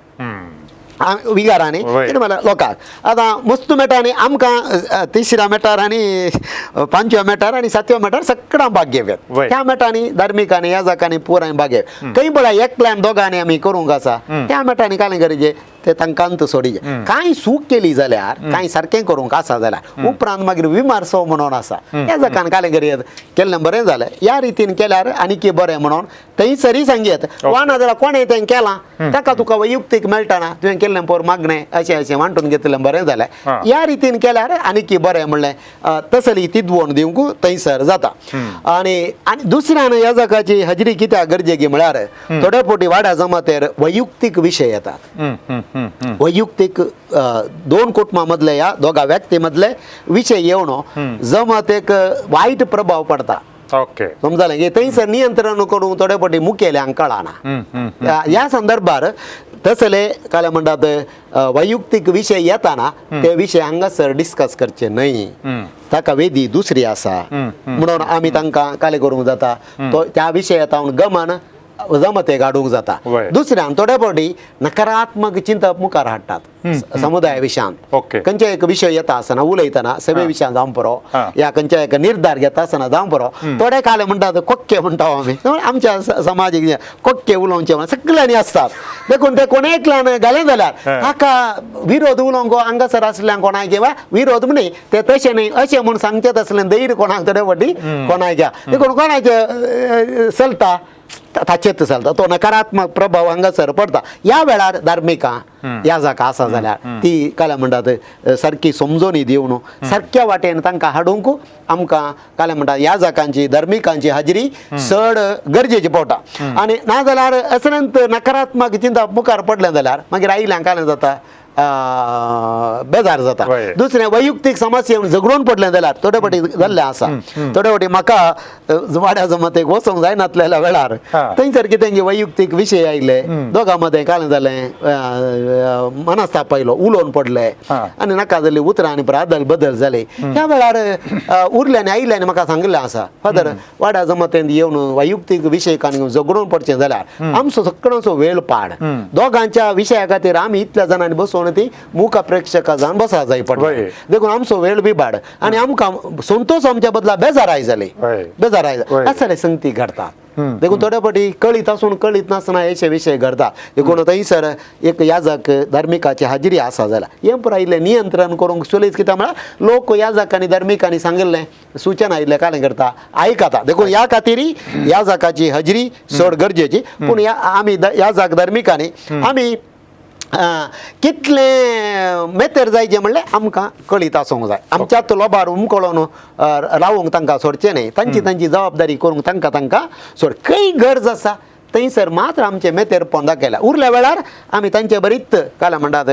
विगारांनी कितें म्हळ्यार लोकांक आतां मस्तू मेटांनी आमकां तिसऱ्या मेटार आनी पांचव्या मेटार आनी सातव्या मेटार सगळ्यां भाग घेवयात. त्या मेटांनी धार्मिकांनी ह्या जाकांनी पुराय भाग घेवया. खंय पळय एकल्यान दोगांनी आमी करूंक आसा त्या मेटांनी कालें गरजे ते तांकां सोडीचे. कांय चूक केली जाल्यार, कांय सारकें करूंक आसा जाल्यार उपरांत मागीर विमार्सो म्हणून आसा, ह्या जकान कालें करयत केल्लें बरें जालें, ह्या रितीन केल्यार आनीक बरें म्हणून थंयसरय सांगयत. वा ना जाल्यार कोणें तें केलां ताका तुका वैयक्तीक मेळटना, तुवें केल्लें पोर मागणें अशें अशें वांटून घेतलें बरें जालें, ह्या रितीन केल्यार आनीक बरें म्हणलें तसली तिदवण दिवंक थंयसर जाता. आनी आनी दुसऱ्यान ह्या जगाची हजरी कित्याक गरजेची म्हळ्यार थोडे फावटी वाड्या जमातेर वैयक्तीक विशय येतात. वैयक्तीक दोन कुटुंबां मदले ह्या दोगा व्यक्ती मदले विशय येवन जमातेक वायट प्रभाव पडता. ओके, समजलें की थंयसर नियंत्रण करूंक थोडे फावटी मुखेल्यांक कळना. ह्या संदर्भार तसले काय म्हणटात वैयक्तीक विशय येताना ते विशय हांगासर डिस्कस करचे न्हय, ताका वेदी दुसरी आसा म्हणून आमी तांकां काले करूंक जाता, तो त्या विशयात गमन जमतेक हाडूंक जाता. दुसऱ्यान थोडे फावटी नकारात्मक चिंतप मुखार हाडटात समुदाया विशयांत. खंयच्या एक विशय येता आसतना उलयतना सगळे विशयान जावं पुरो, या खंयच्या एक निर्धार घेता आसतना जावं पुरो, थोडे काले म्हणटात कोक्के म्हणटा आमी आमच्या समाजीक कोक्के उलोवचे सगळ्यांनी आसतात, देखून ते कोण एकल्यान घालें जाल्यार ताका विरोध उलोवंक हांगासर आसल्यान कोणाक किंवा विरोध न्हय ते तशें न्हय अशें म्हूण सांगचें तसलें धैर्य कोणाक थोडे फावटी कोणाक घ्या, देखून कोणाचें चलता ताचेच चलता, तो नकारात्मक प्रभाव हांगासर पडटा. ह्या वेळार धार्मिकां ह्या जाका आसा जाल्यार ती काल्या म्हणटात सारकी समजोनी दिवन सारक्या वाटेन तांकां हाडूंक आमकां काल्या म्हणटात ह्या जाकांची धार्मिकांची हाजरी चड गरजेची पडटा. आनी नाजाल्यार असल्यांत नकारात्मक चिंता मुखार पडलें जाल्यार मागीर आयिल्ल्यांक कालें जाता बेजार जाता. दुसरें वैयक्तीक समस्या येवन झगडून पडलें जाल्यार थोडे फावटी जाल्लें आसा, थोडे फावटी म्हाका वाड्या जमातेक वचूंक जायनातलेल्या वेळार थंयसर कितें वैयक्तीक विशय आयले, दोगां मदें कालें जालें मनस्ताप आयलो, उलोवन पडले आनी नाका जाल्ली उतरां आनी अदल बदल जाले. ह्या वेळार उरल्यानी आयिल्ल्यानी म्हाका सांगिल्लें आसा, फादर वाड्या जमातेंत येवन वैयक्तीक विशय काडून झगडून पडचें जाल्यार आमचो सगळ्यांचो वेळ पाड, दोगांच्या विशया खातीर आमी इतल्या जाणांनी बसोवन ती मुखा प्रेक्षका जावन बसा जाय पडले, देखून आमचो वेळ बिबाड आनी आमकां संतोष आमच्या बदला बेजाराय जाले, बेजाराय असले संगती घडतात. देखून थोडे फावटी कळीत आसून कळीत नासतना अशे विशय घडता. देखून थंयसर एक याजक धार्मिकाची हाजिरी आसा जाल्यार हें पुराय इल्लें नियंत्रण करूंक सुलेज कित्याक म्हळ्यार लोक याजक आनी धार्मिकांनी सांगिल्लें सुचना इल्लें कालें करता आयकता, देखून ह्या खातीर याजकाची हाजिरी चड गरजेची. पूण ह्या आमी याजक धार्मिकांनी आमी कितले मेतेर जायचे म्हणल्यार आमकां कळीत आसूंक जाय, आमच्यात लोबार उमकळोन रावूंक तांकां सोडचें न्हय, तांची तांची जबाबदारी करूंक तांकां तांकां सोड. खंय गरज आसा थंयसर मात्र आमचें मेतेरपण दाखयलां, उरल्या वेळार आमी तांचे बरीच काल म्हणटात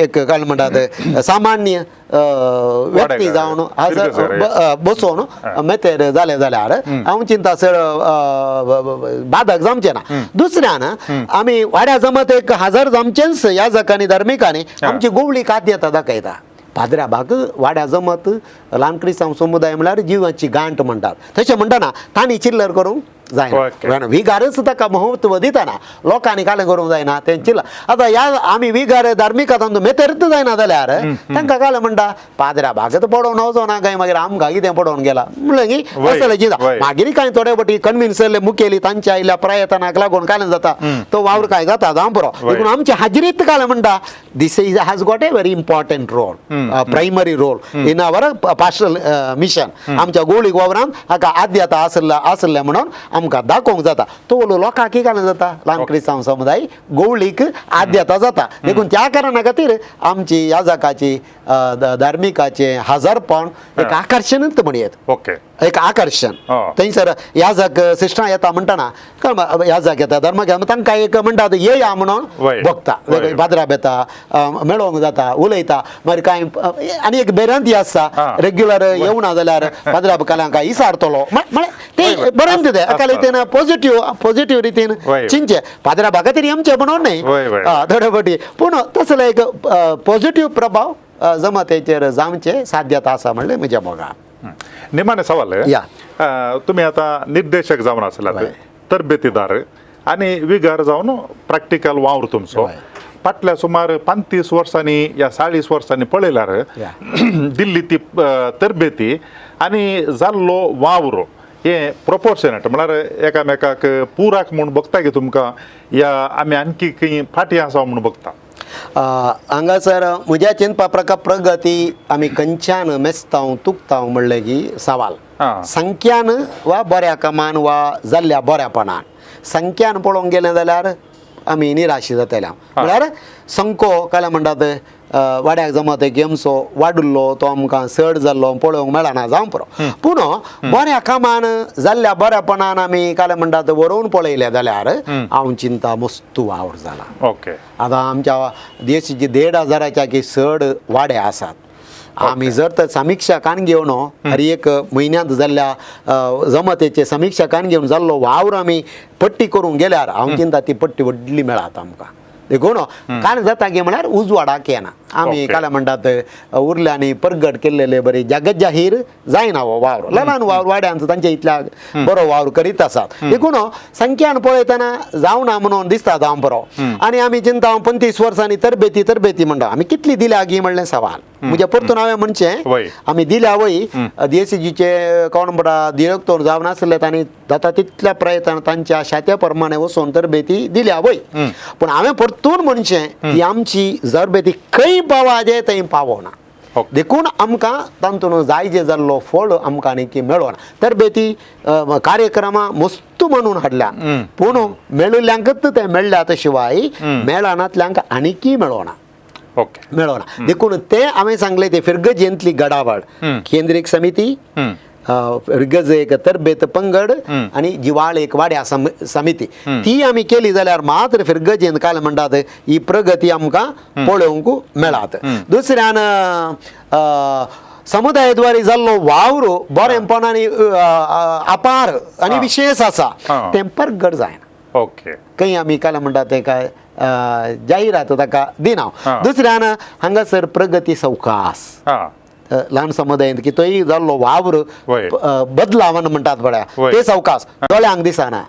एक काल म्हणटात सामान्य व्यक्ती जावन हजर बसोवन मेतेर जालें जाल्यार हांव चिंता चड बाधक जावचें ना. दुसऱ्यान आमी वाड्या जमत एक हजर जावचेंच ह्या जकांनी धार्मिकांनी आमची गोवळी आद्यता दाखयता. पाद्र्या भाग वाड्या जमत ल्हान क्रिस्तांव समुदाय म्हळ्यार जिवाची गांठ म्हणटात, तशें म्हणटना तांणी चिल्लर करूंक जायना, विगारच ताका महत्व दितना लोकांनी कालें करूंक जायना तें चिल्लर. आतां ह्या आमी विगार धार्मिक आतां मेतेरच जायना जाल्यार तांकां कालें म्हणटा पाद्र्या भागत पडोवन वचना काय मागीर आमकां कितें पडोवन गेला म्हणलें की असलें चिंता. मागीर कांय थोडे फावटी कन्विन्स जाल्ले मुखेली तांच्या आयिल्ल्या प्रयत्नाक लागून कालें जाता तो वावर काय जाता जावं पुरो. देखून आमचे हाजिरीत कालें म्हणटा this is has got a very important role, primary role in our pastoral mission. आमच्या गोळीक वावरान हाका आद्यता आसल्या आसलें म्हणून आमकां दाखोवंक जाता. तो लोकांक कितें जाता ल्हान क्रिस्तांव समुदाय गोवळीक आद्यता जाता. देखून त्या कारणा खातीर आमची याजकाची धार्मिकाचें हजारपण एक आकर्शणूच म्हणयेत, ओके, एक आकर्शण. थंयसर याजक सिस्टरां येता म्हणटना याजक येता धर्म तांकां एक म्हणटात येया म्हणून बघता, पाद्राब येता मेळोवंक जाता उलयता, मागीर कांय आनी एक बेरांती आसता रेग्युलर येवना जाल्यार पाद्राब काल्यांक इसारतलो म्हळ्यार ते बरें तें एकाले तें पॉझिटिव्ह पॉझिटिव्ह रितीन चिंतचें पाद्राबा खातीर येमचें म्हणून न्हय थोडे फावटी, पूण तसलो एक पॉझिटिव्ह प्रभाव जमातेचेर जावचें साध्यता आसा म्हणलें म्हज्या मोगान. निमाणे सवाल, तुमी आतां निर्देशक जावन आसल्यात, तरबेतीदार आनी विगार जावन प्रॅक्टिकल वावर तुमचो फाटल्या सुमार 35 वर्सांनी या 40 वर्सांनी पळयल्यार दिल्ली ती तरबेती आनी जाल्लो वावर हे प्रोपोर्शनेट म्हळ्यार एकामेकाक पुराक म्हूण बघता की तुमकां या आमी आणखी खंय फाटीं आसा म्हूण बघता? हांगासर म्हज्या चिंतपा प्रकार प्रगती आमी खंयच्यान मेजताव तुकताव म्हणलें की सवाल. संख्यान वा बऱ्या कामान वा जाल्ल्या बऱ्यापणान. संख्यान पळोवंक गेलें जाल्यार आमी निराशी जातले. म्हळ्यार संको काय म्हणटात वाड्याक जमत एक आमचो वाडिल्लो तो आमकां चड जाल्लो पळोवंक मेळना जावं पुरो, पूण बऱ्या कामान जाल्ल्या बऱ्यापणान आमी काय म्हणटात बरोवन पळयलें जाल्यार हांव चिंता मस्तू वावर जाला. ओके. आतां आमच्या देशाची 1,500 की चड वाडे आसात. आमी जर तर समिक्षा कान घेवन हर एक म्हयन्यांत जाल्ल्या जमतेचे समिक्षा कान घेवन जाल्लो वावर आमी पट्टी करूंक गेल्यार हांव चिंता ती पट्टी व्हडली मेळात आमकां. देखून कांय जाता की म्हळ्यार उजवाडाक येना. आमी काय म्हणटात उरल्यांनी परगट केल्लेले बरी जगत जाहीर जायना हो वावर. ल्हान वावर वाड्यांचो तांचे इतल्या बरो वावर करीत आसात. देखून संख्यान पळयतना जावना म्हणून दिसता जावं बरो. आनी आमी चिंता 35 वर्सांनी तरबेती तरबेती म्हणटा आमी कितली दिल्या गी म्हणलें सवाल. म्हज्या परतून हांवें म्हणचें आमी दिल्या वय डीएससीजीचे कोण म्हणटा डिरेक्टर जावन आसले तांणी जाता तितल्या प्रयत्न तांच्या शात्या प्रमाणे वचून तरबेती दिल्या वय. पूण हांवें परतून म्हणचें ती आमची तरबेती खंय पावाजे थंय पावना. देखून आमकां तातूंत जाय जे जाल्लो फळ आमकां आनी मेळना. तरबेती कार्यक्रमां मस्तू म्हणून हाडल्या पूण मेळिल्ल्यांकच ते मेळ्ळ्यात शिवाय मेळनातल्यांक आनीकय मेळना मेळना. देखून ते हांवें सांगलें ते फिरगजेंतली गडावळ केंद्रीक समिती, फिरगज एक तरबेत पंगड आनी जिवाळ एक वाड्या समिती ती आमी केली जाल्यार मात्र फिरगजेंत काय म्हणटात ही प्रगती आमकां पळोवंक मेळात. दुसऱ्यान समुदायाद्वारे जाल्लो वावर बरेपण आनी अपार आनी विशेश आसा तें परगट जायना. ओके. खंय आमी काय म्हणटा ते काय जाहिरात ताका दिना. दुसऱ्यान हांगासर प्रगती सवकास ल्हान समुदायांत की तोय जाल्लो वावर बदलावन म्हणटात पळया ते सवकास दोळ्यांक दिसना,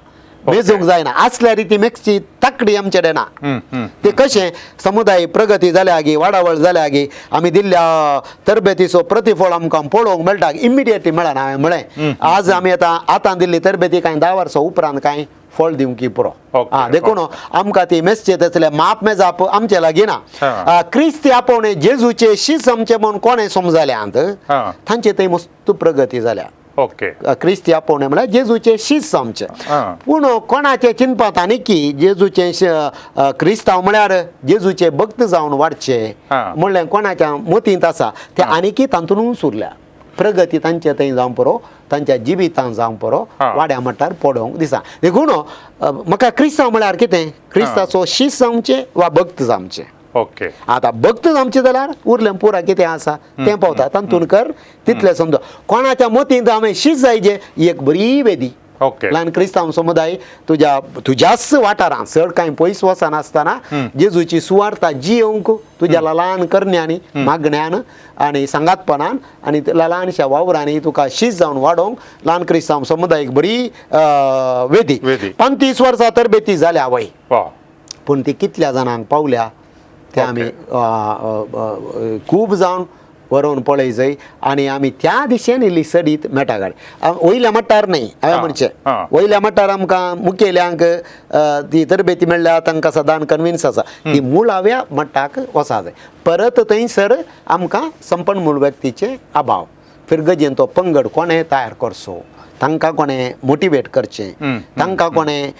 मेजूंक जायना. आसल्यार ती मेजची ताकडी आमचे कडेन ना. ते कशें समुदाय प्रगती जाल्या गी वाडावळ जाल्या गी आमी दिल्ल्या तरबेतीचो प्रतिफळ आमकां पळोवंक मेळटा इमिडिएटली मेळना. हांवें म्हळें आज आमी आतां आतां दिल्ली तरबेती कांय 10 वर्सां उपरांत कांय फळ दिवंक पुरो. आं देखून आमकां ती मेजचे तसले माप मेजाप आमचे लागीं ना. क्रिस्ती आपोवणे जेजूचे शीस आमचे म्हूण कोणें समजल्यांत तांचे थंय मस्त प्रगती जाल्या. ओके. क्रिस्ती आपोवणे म्हळ्यार जेजूचे शीस आमचे. पूण कोणाचे चिंतपात आनी की जेजूचे क्रिस्तांव म्हळ्यार जेजूचे भक्त जावन वाडचे म्हणलें कोणाच्या मतींत आसा ते आनीकी तातूंतच उरल्या. प्रगती तांचे थंय जावं पुरो, तांच्या जिवितांत जावं पुरो वाड्या मठार पडोवंक दिसा. देखून म्हाका क्रिस्तांव म्हळ्यार कितें क्रिस्ताचो शीस जावचें वा भक्त जावचें. ओके. आतां भक्त जावचें जाल्यार उरलें पुरा कितें आसा तें पावता तातूंत कर तितलें समजा. कोणाच्या मतींत हांवें शीस जायचे ही एक बरी वेदी. ओके. ल्हान क्रिस्तांव समुदाय तुज्या तुज्याच वाठारांत चड कांय पयस वचनासतना जेजूची सुवार्ता जियोवंक तुज्या ल्हान करण्यांनी मागण्यान आनी सांगातपणान आनी ल्हानशा वावरांनी तुका शीस जावन वाडोवंक ल्हान क्रिस्तांव समुदायक बरी वेदी. 35 वर्सां तरबेती जाल्या वय पूण ती कितल्या जाणांक पावल्या ते आमी खूब जावन बरोवन पळय जाय आनी आमी त्या दिशेन इल्ली सडीत मेळटा गाडी. वयल्या मट्टार न्हय हांवें म्हणचें वयल्या मट्टार आमकां मुखेल्यांक ती तरबेती मेळ्ळ्या तांकां सदां कन्विन्स आसा ती मुळाव्या मट्टाक वचा जाय. परत थंयसर आमकां संपन्न मूळ व्यक्तीचे अभाव फिरगजेन तो पंगड कोणें तयार करचो, तांकां कोणें मोटिवेट करचें, तांकां कोणें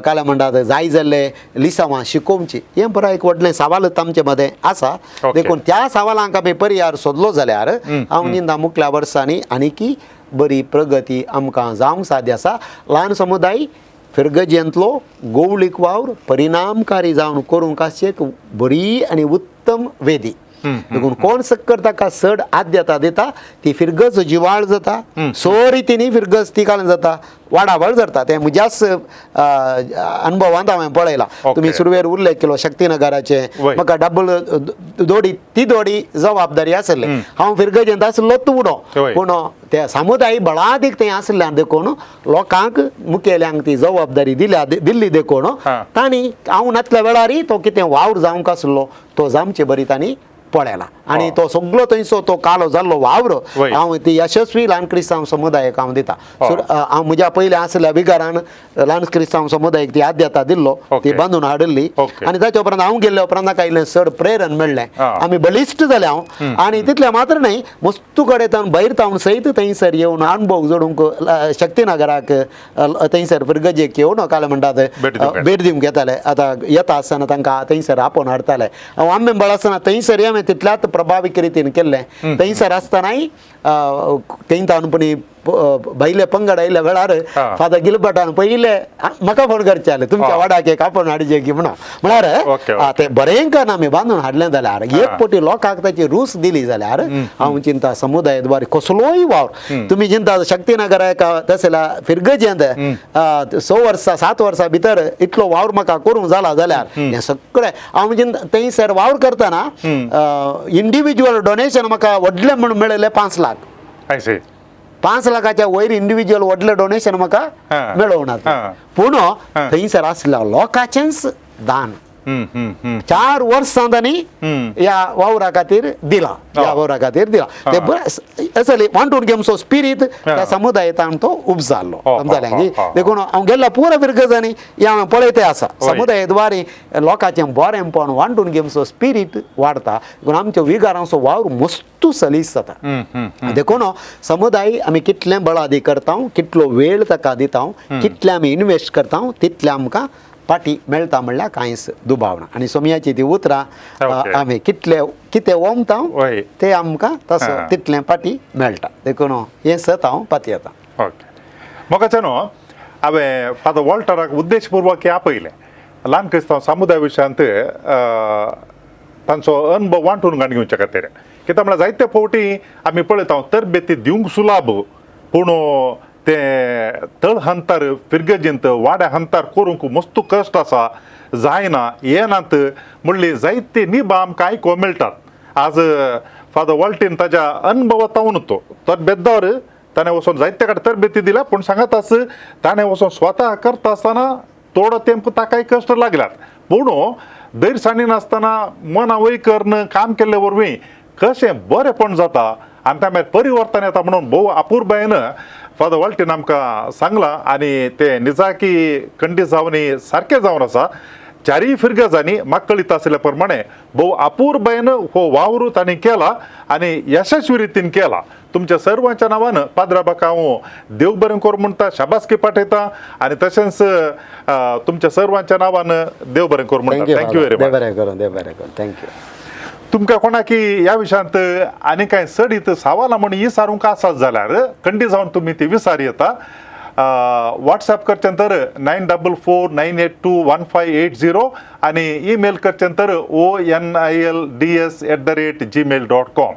काय म्हणटात जाय जाल्ले लिसांवां शिकोवची हें बरो एक व्हडलें सवालच आमचे मदें आसा. देखून त्या सवालांक आमी पर्याय सोदलो जाल्यार हांव निंदा मुखल्या वर्सांनी आनीकी बरी प्रगती आमकां जावंक साध्य आसा. ल्हान समुदाय फिरगजेंतलो गोवळीक वावर परिणामकारी जावन करूंक आसची एक बरी आनी उत्तम वेदी. देखून कोण सक्कर ताका चड आद्यता दिता ती फिरगज जिवाळ जाता, सो रितीनी फिरगज ती काडून जाता वाडावळ जाता. तें म्हज्याच अनुभवांत हांवें पळयलां. तुमी सुरवेर उल्लेख केलो शक्तीनगराचे, म्हाका डबल दोडी ती दोडी जबाबदारी आसली. हांव फिरगजेंत आसलो तुवडो पूण ते समुदाय बळादीक थंय आसल्यान देखून लोकांक मुखेल्यांक ती जबाबदारी दिल्या दिल्ली देखून तांणी हांव नातल्या वेळारय तो कितें वावर जावंक आसलो तो जामचे बरी तांणी पळयला आनी तो सगळो थंयसो तो कालो जाल्लो वावर हांव ती यशस्वी ल्हान क्रिस्तांव समुदायाक हांव दिता. हांव म्हज्या पयलीं आसल्या विगारान ल्हान क्रिस्तांव समुदायाक ती आद्यता दिल्लो, ती बांदून हाडिल्ली आनी ताच्या उपरांत हांव गेल्ल्या उपरांत म्हाका इल्लें चड प्रेरण मेळ्ळें, आमी बळिश्ट जाले हांव. आनी तितलें मात्र न्हय, मस्तू कडेन तावन भायर तावन सयत थंयसर येवन अणभव जोडूंक शक्तीनगराक थंयसर फिरगजेक येवन काल म्हणटात भेट दिवंक येताले. आतां येता आसतना तांकां थंयसर आपोवन हाडटाले. हांव आंबेंबळ आसतना थंयसर हांवें तितल्याच प्रभावीक रितीन केल्लें. थंयसर आसतनाय थंय तावन पुणी भायले पंगड आयिल्ल्या वेळार फादर गिलबर्टान पयले म्हाका फोन करचे आसले, तुमच्या वाडाक एक आपोवन हाडचे की म्हणून. म्हळ्यार तें बरें करून आमी बांदून हाडलें जाल्यार एक पटी लोकांक ताची रूच दिली जाल्यार हांव चिंता समुदाय द्वारे कसलोय वावर तुमी चिंता शक्तीनगर एका तसल्या फिरगजेंत 6 वर्सां 7 वर्सां भितर इतलो वावर म्हाका करूंक जाला जाल्यार हें सगळें हांव चिंता थंयसर वावर करतना इंडिविज्युअल डोनेशन म्हाका व्हडलें म्हूण मेळिल्लें 5 लाख. 5 लाखाच्या वयर इंडिविज्युअल व्हडलें डोनेशन म्हाका मेळोवना, पूण थंयसर आसल्या लोकांचेंच दान 4 वर्सां तांणी ह्या वावरा खातीर दिला, ह्या वावरा खातीर दिला. ते बरें असले वांटून घेवचो स्पिरीत त्या समुदायेंत तो उपजाल्लो, समजालें. देखून हांव गेल्ल्या पुरा फिरगजांनी हें हांवें पळयते आसा, समुदायद्वारे लोकांचें बरेंपण वांटून घेवचो स्पिरीत वाडटा. देखून आमच्या विगारांचो वावर मस्तू सलीस जाता. देखून समुदाय आमी कितलें बळादी करता, कितलो वेळ ताका दिता, कितलें आमी इनवेस्ट करता, तितलें आमकां पाटी मेळटा म्हणल्यार कांयच दुबाव ना. आनी सोमयाची ती उतरां आमी कितले कितें ओमता ते आमकां तसो तितलें पाटी मेळटा. देखून हें सत हांव पातयेता. ओके, म्हाका न्हू हांवें फादर वॉल्टराक उद्देशपुर्वक आपयलें ल्हान क्रिस्तांव समुदाय विशयांत तांचो अनुभव वांटून घाण घेवच्या खातीर. कित्याक म्हळ्यार जायते फावटी आमी पळयता तरबेती दिवंक सुलाभ, पूण ते तळ हंतार फिरगजेंत वाड्या हंतार करूंक मस्त कश्ट आसा, जायना येनात म्हणली जायते निबां आमकां आयकूंक मेळटात. आज फादर वॉल्टीन ताज्या अनुभवांत तो तरबेदार ताणें वचोन जायते कडेन तरबेती दिल्या, पूण सांगत आस ताणें वचोन स्वता करता आसतना थोडो तेंप ताकाय कश्ट लागल्यात, पूण धैर्य सांडिनासतना मना वय करून काम केल्ले वरवीं कशें बरेंपण जाता आनी त्या मागीर परिवर्तन येता म्हणून भोव अपुरबायेन फादर वॉल्टीन आमकां सांगलां. आनी तें निजाकी खंडीत जावन सारकें जावन आसा. चारीय फिरगजांनी म्हाका कळीत आशिल्ल्या प्रमाणे भोव अपुरबायेन हो वावर तांणी केला आनी यशस्वी रितीन केला. तुमच्या सर्वांच्या नांवान पाद्राबाक हांव देव बरें करूं म्हणटा, शाबासकी पाठयता आनी तशेंच तुमच्या सर्वांच्या नांवान देव बरें करूं म्हणटा. Thank you very much. देव बरें करूं, देव बरें करूं. Thank you. तुमकां कोणाकी ह्या विशयांत आनी कांय चडीत सवालां म्हण विचारूंक आसात जाल्यार खंडीत जावन तुमी ती विचार येता. वॉट्सएप करचें तर 9449821580 आनी ईमेल करचें तर onilds@gmail.com.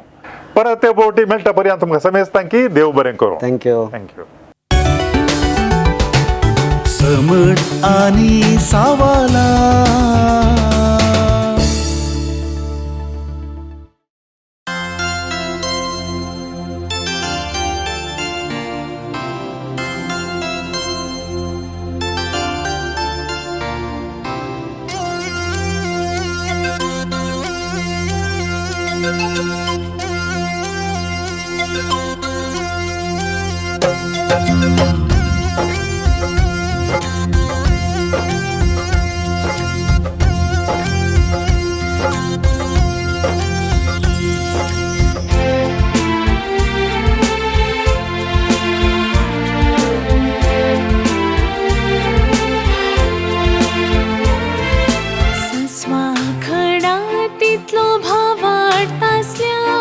परत ते फावटी मेळटा पर्यंत तुमकां समेस्तां की देव बरें करूं. Thank you. Thank you. समट आनी सावाला. तितलो भावार्थ आसल्यार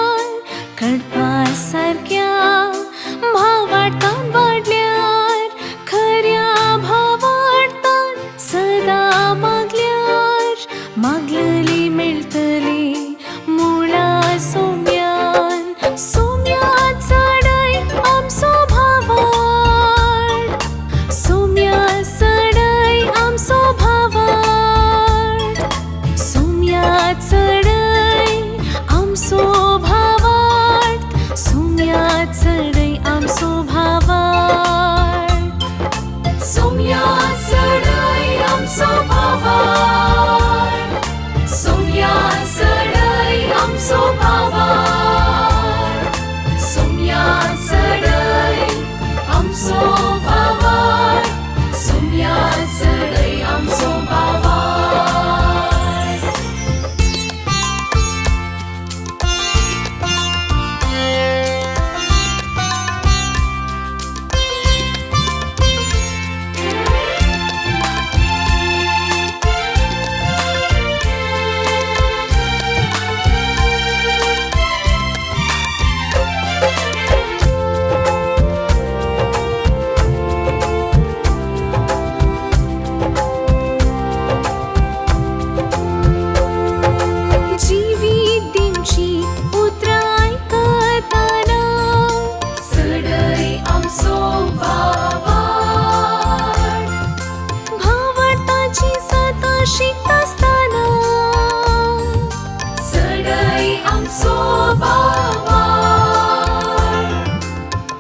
आमचो भावार्थ.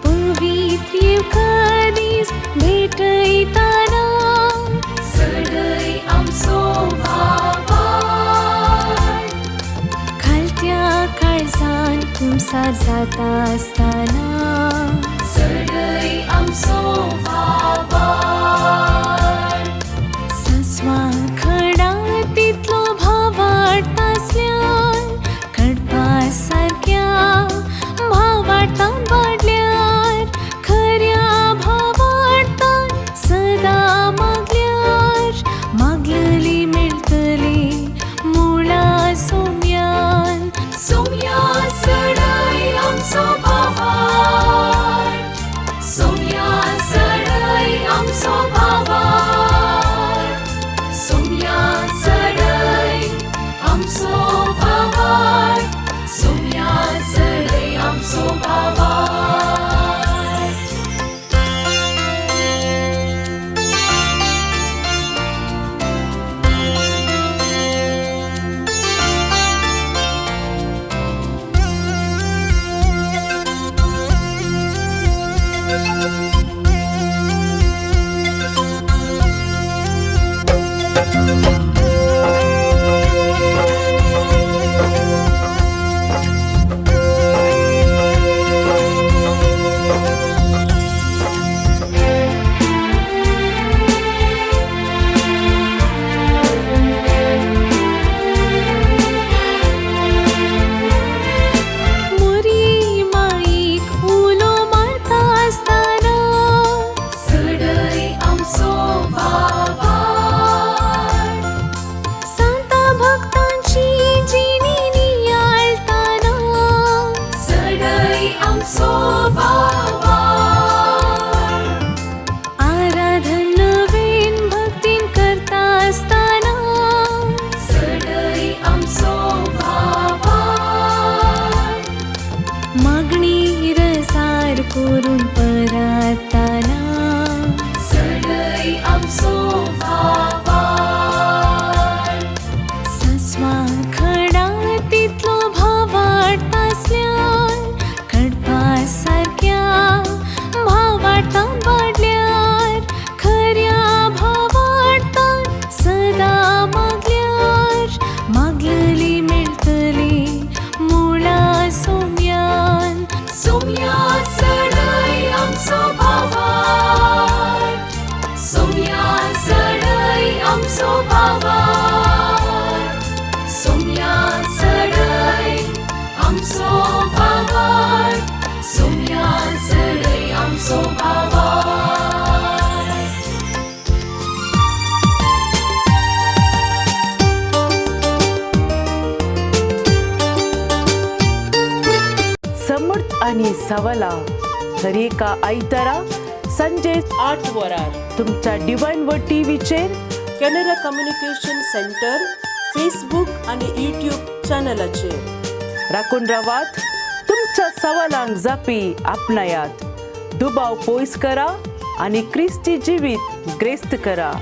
पवित्र येवकारीस्त भेटयताना चडय आमचो भावार्थ. खालत्या काळजान कुमसार जाता आसतना चडय आमचो भावार्थ. सस्वा खडा तितलो भावार्थ आसल्यार कडपा सारक्या भावार्थान वाडल्यार खऱ्या भावार्थान सदां मागल्यार मागलली मेळटली मुळा सोम्यान. सोम्या चडय आमचो भावार्थ. सोम्या चडय आमचो भावार्थ. सोम्या चडय आमचो भावार्थ. सोम्या चडय आमचो भावार्थ. मोरी माईक उलो मारता आसतना चडय आमचो भावार्थ. सांता भक्तांची जिणी नियाळताना चडय आमचो भावार्थ. आराधन नवीन भक्तीन करता आसतना चडय आमचो भावार्थ. मागणी रसार करून परताना चडय आमचो भावार्थ. सस्वा खडा तितलो भावार्थ आसल्यार कडपा सारक्या भावार्थान वाडल्यार खऱ्या भावार्थान सदां मागल्यार मागलली मेळटली मुळा सोम्यान. सोम्या चडय आमचो भावार्थ. सोम्या चडय आमचो भावार्थ. सोम्या चडय आमचो भावार्थ. सोम्या चडय आमचो भावार्थ. समर्थ आणि सवला दरेका आयतारा संजे 8 वरार तुमच्या डिवायन व टीव्हीचेर कॅनरा कम्युनिकेशन सेंटर फेसबूक आणि यूट्यूब चॅनलाचेर. राखून रावात, तुमच्या सवालांक जापी आपणायात, दुबाव पयस करा आनी क्रिस्ती जिवीत ग्रेस्त करा.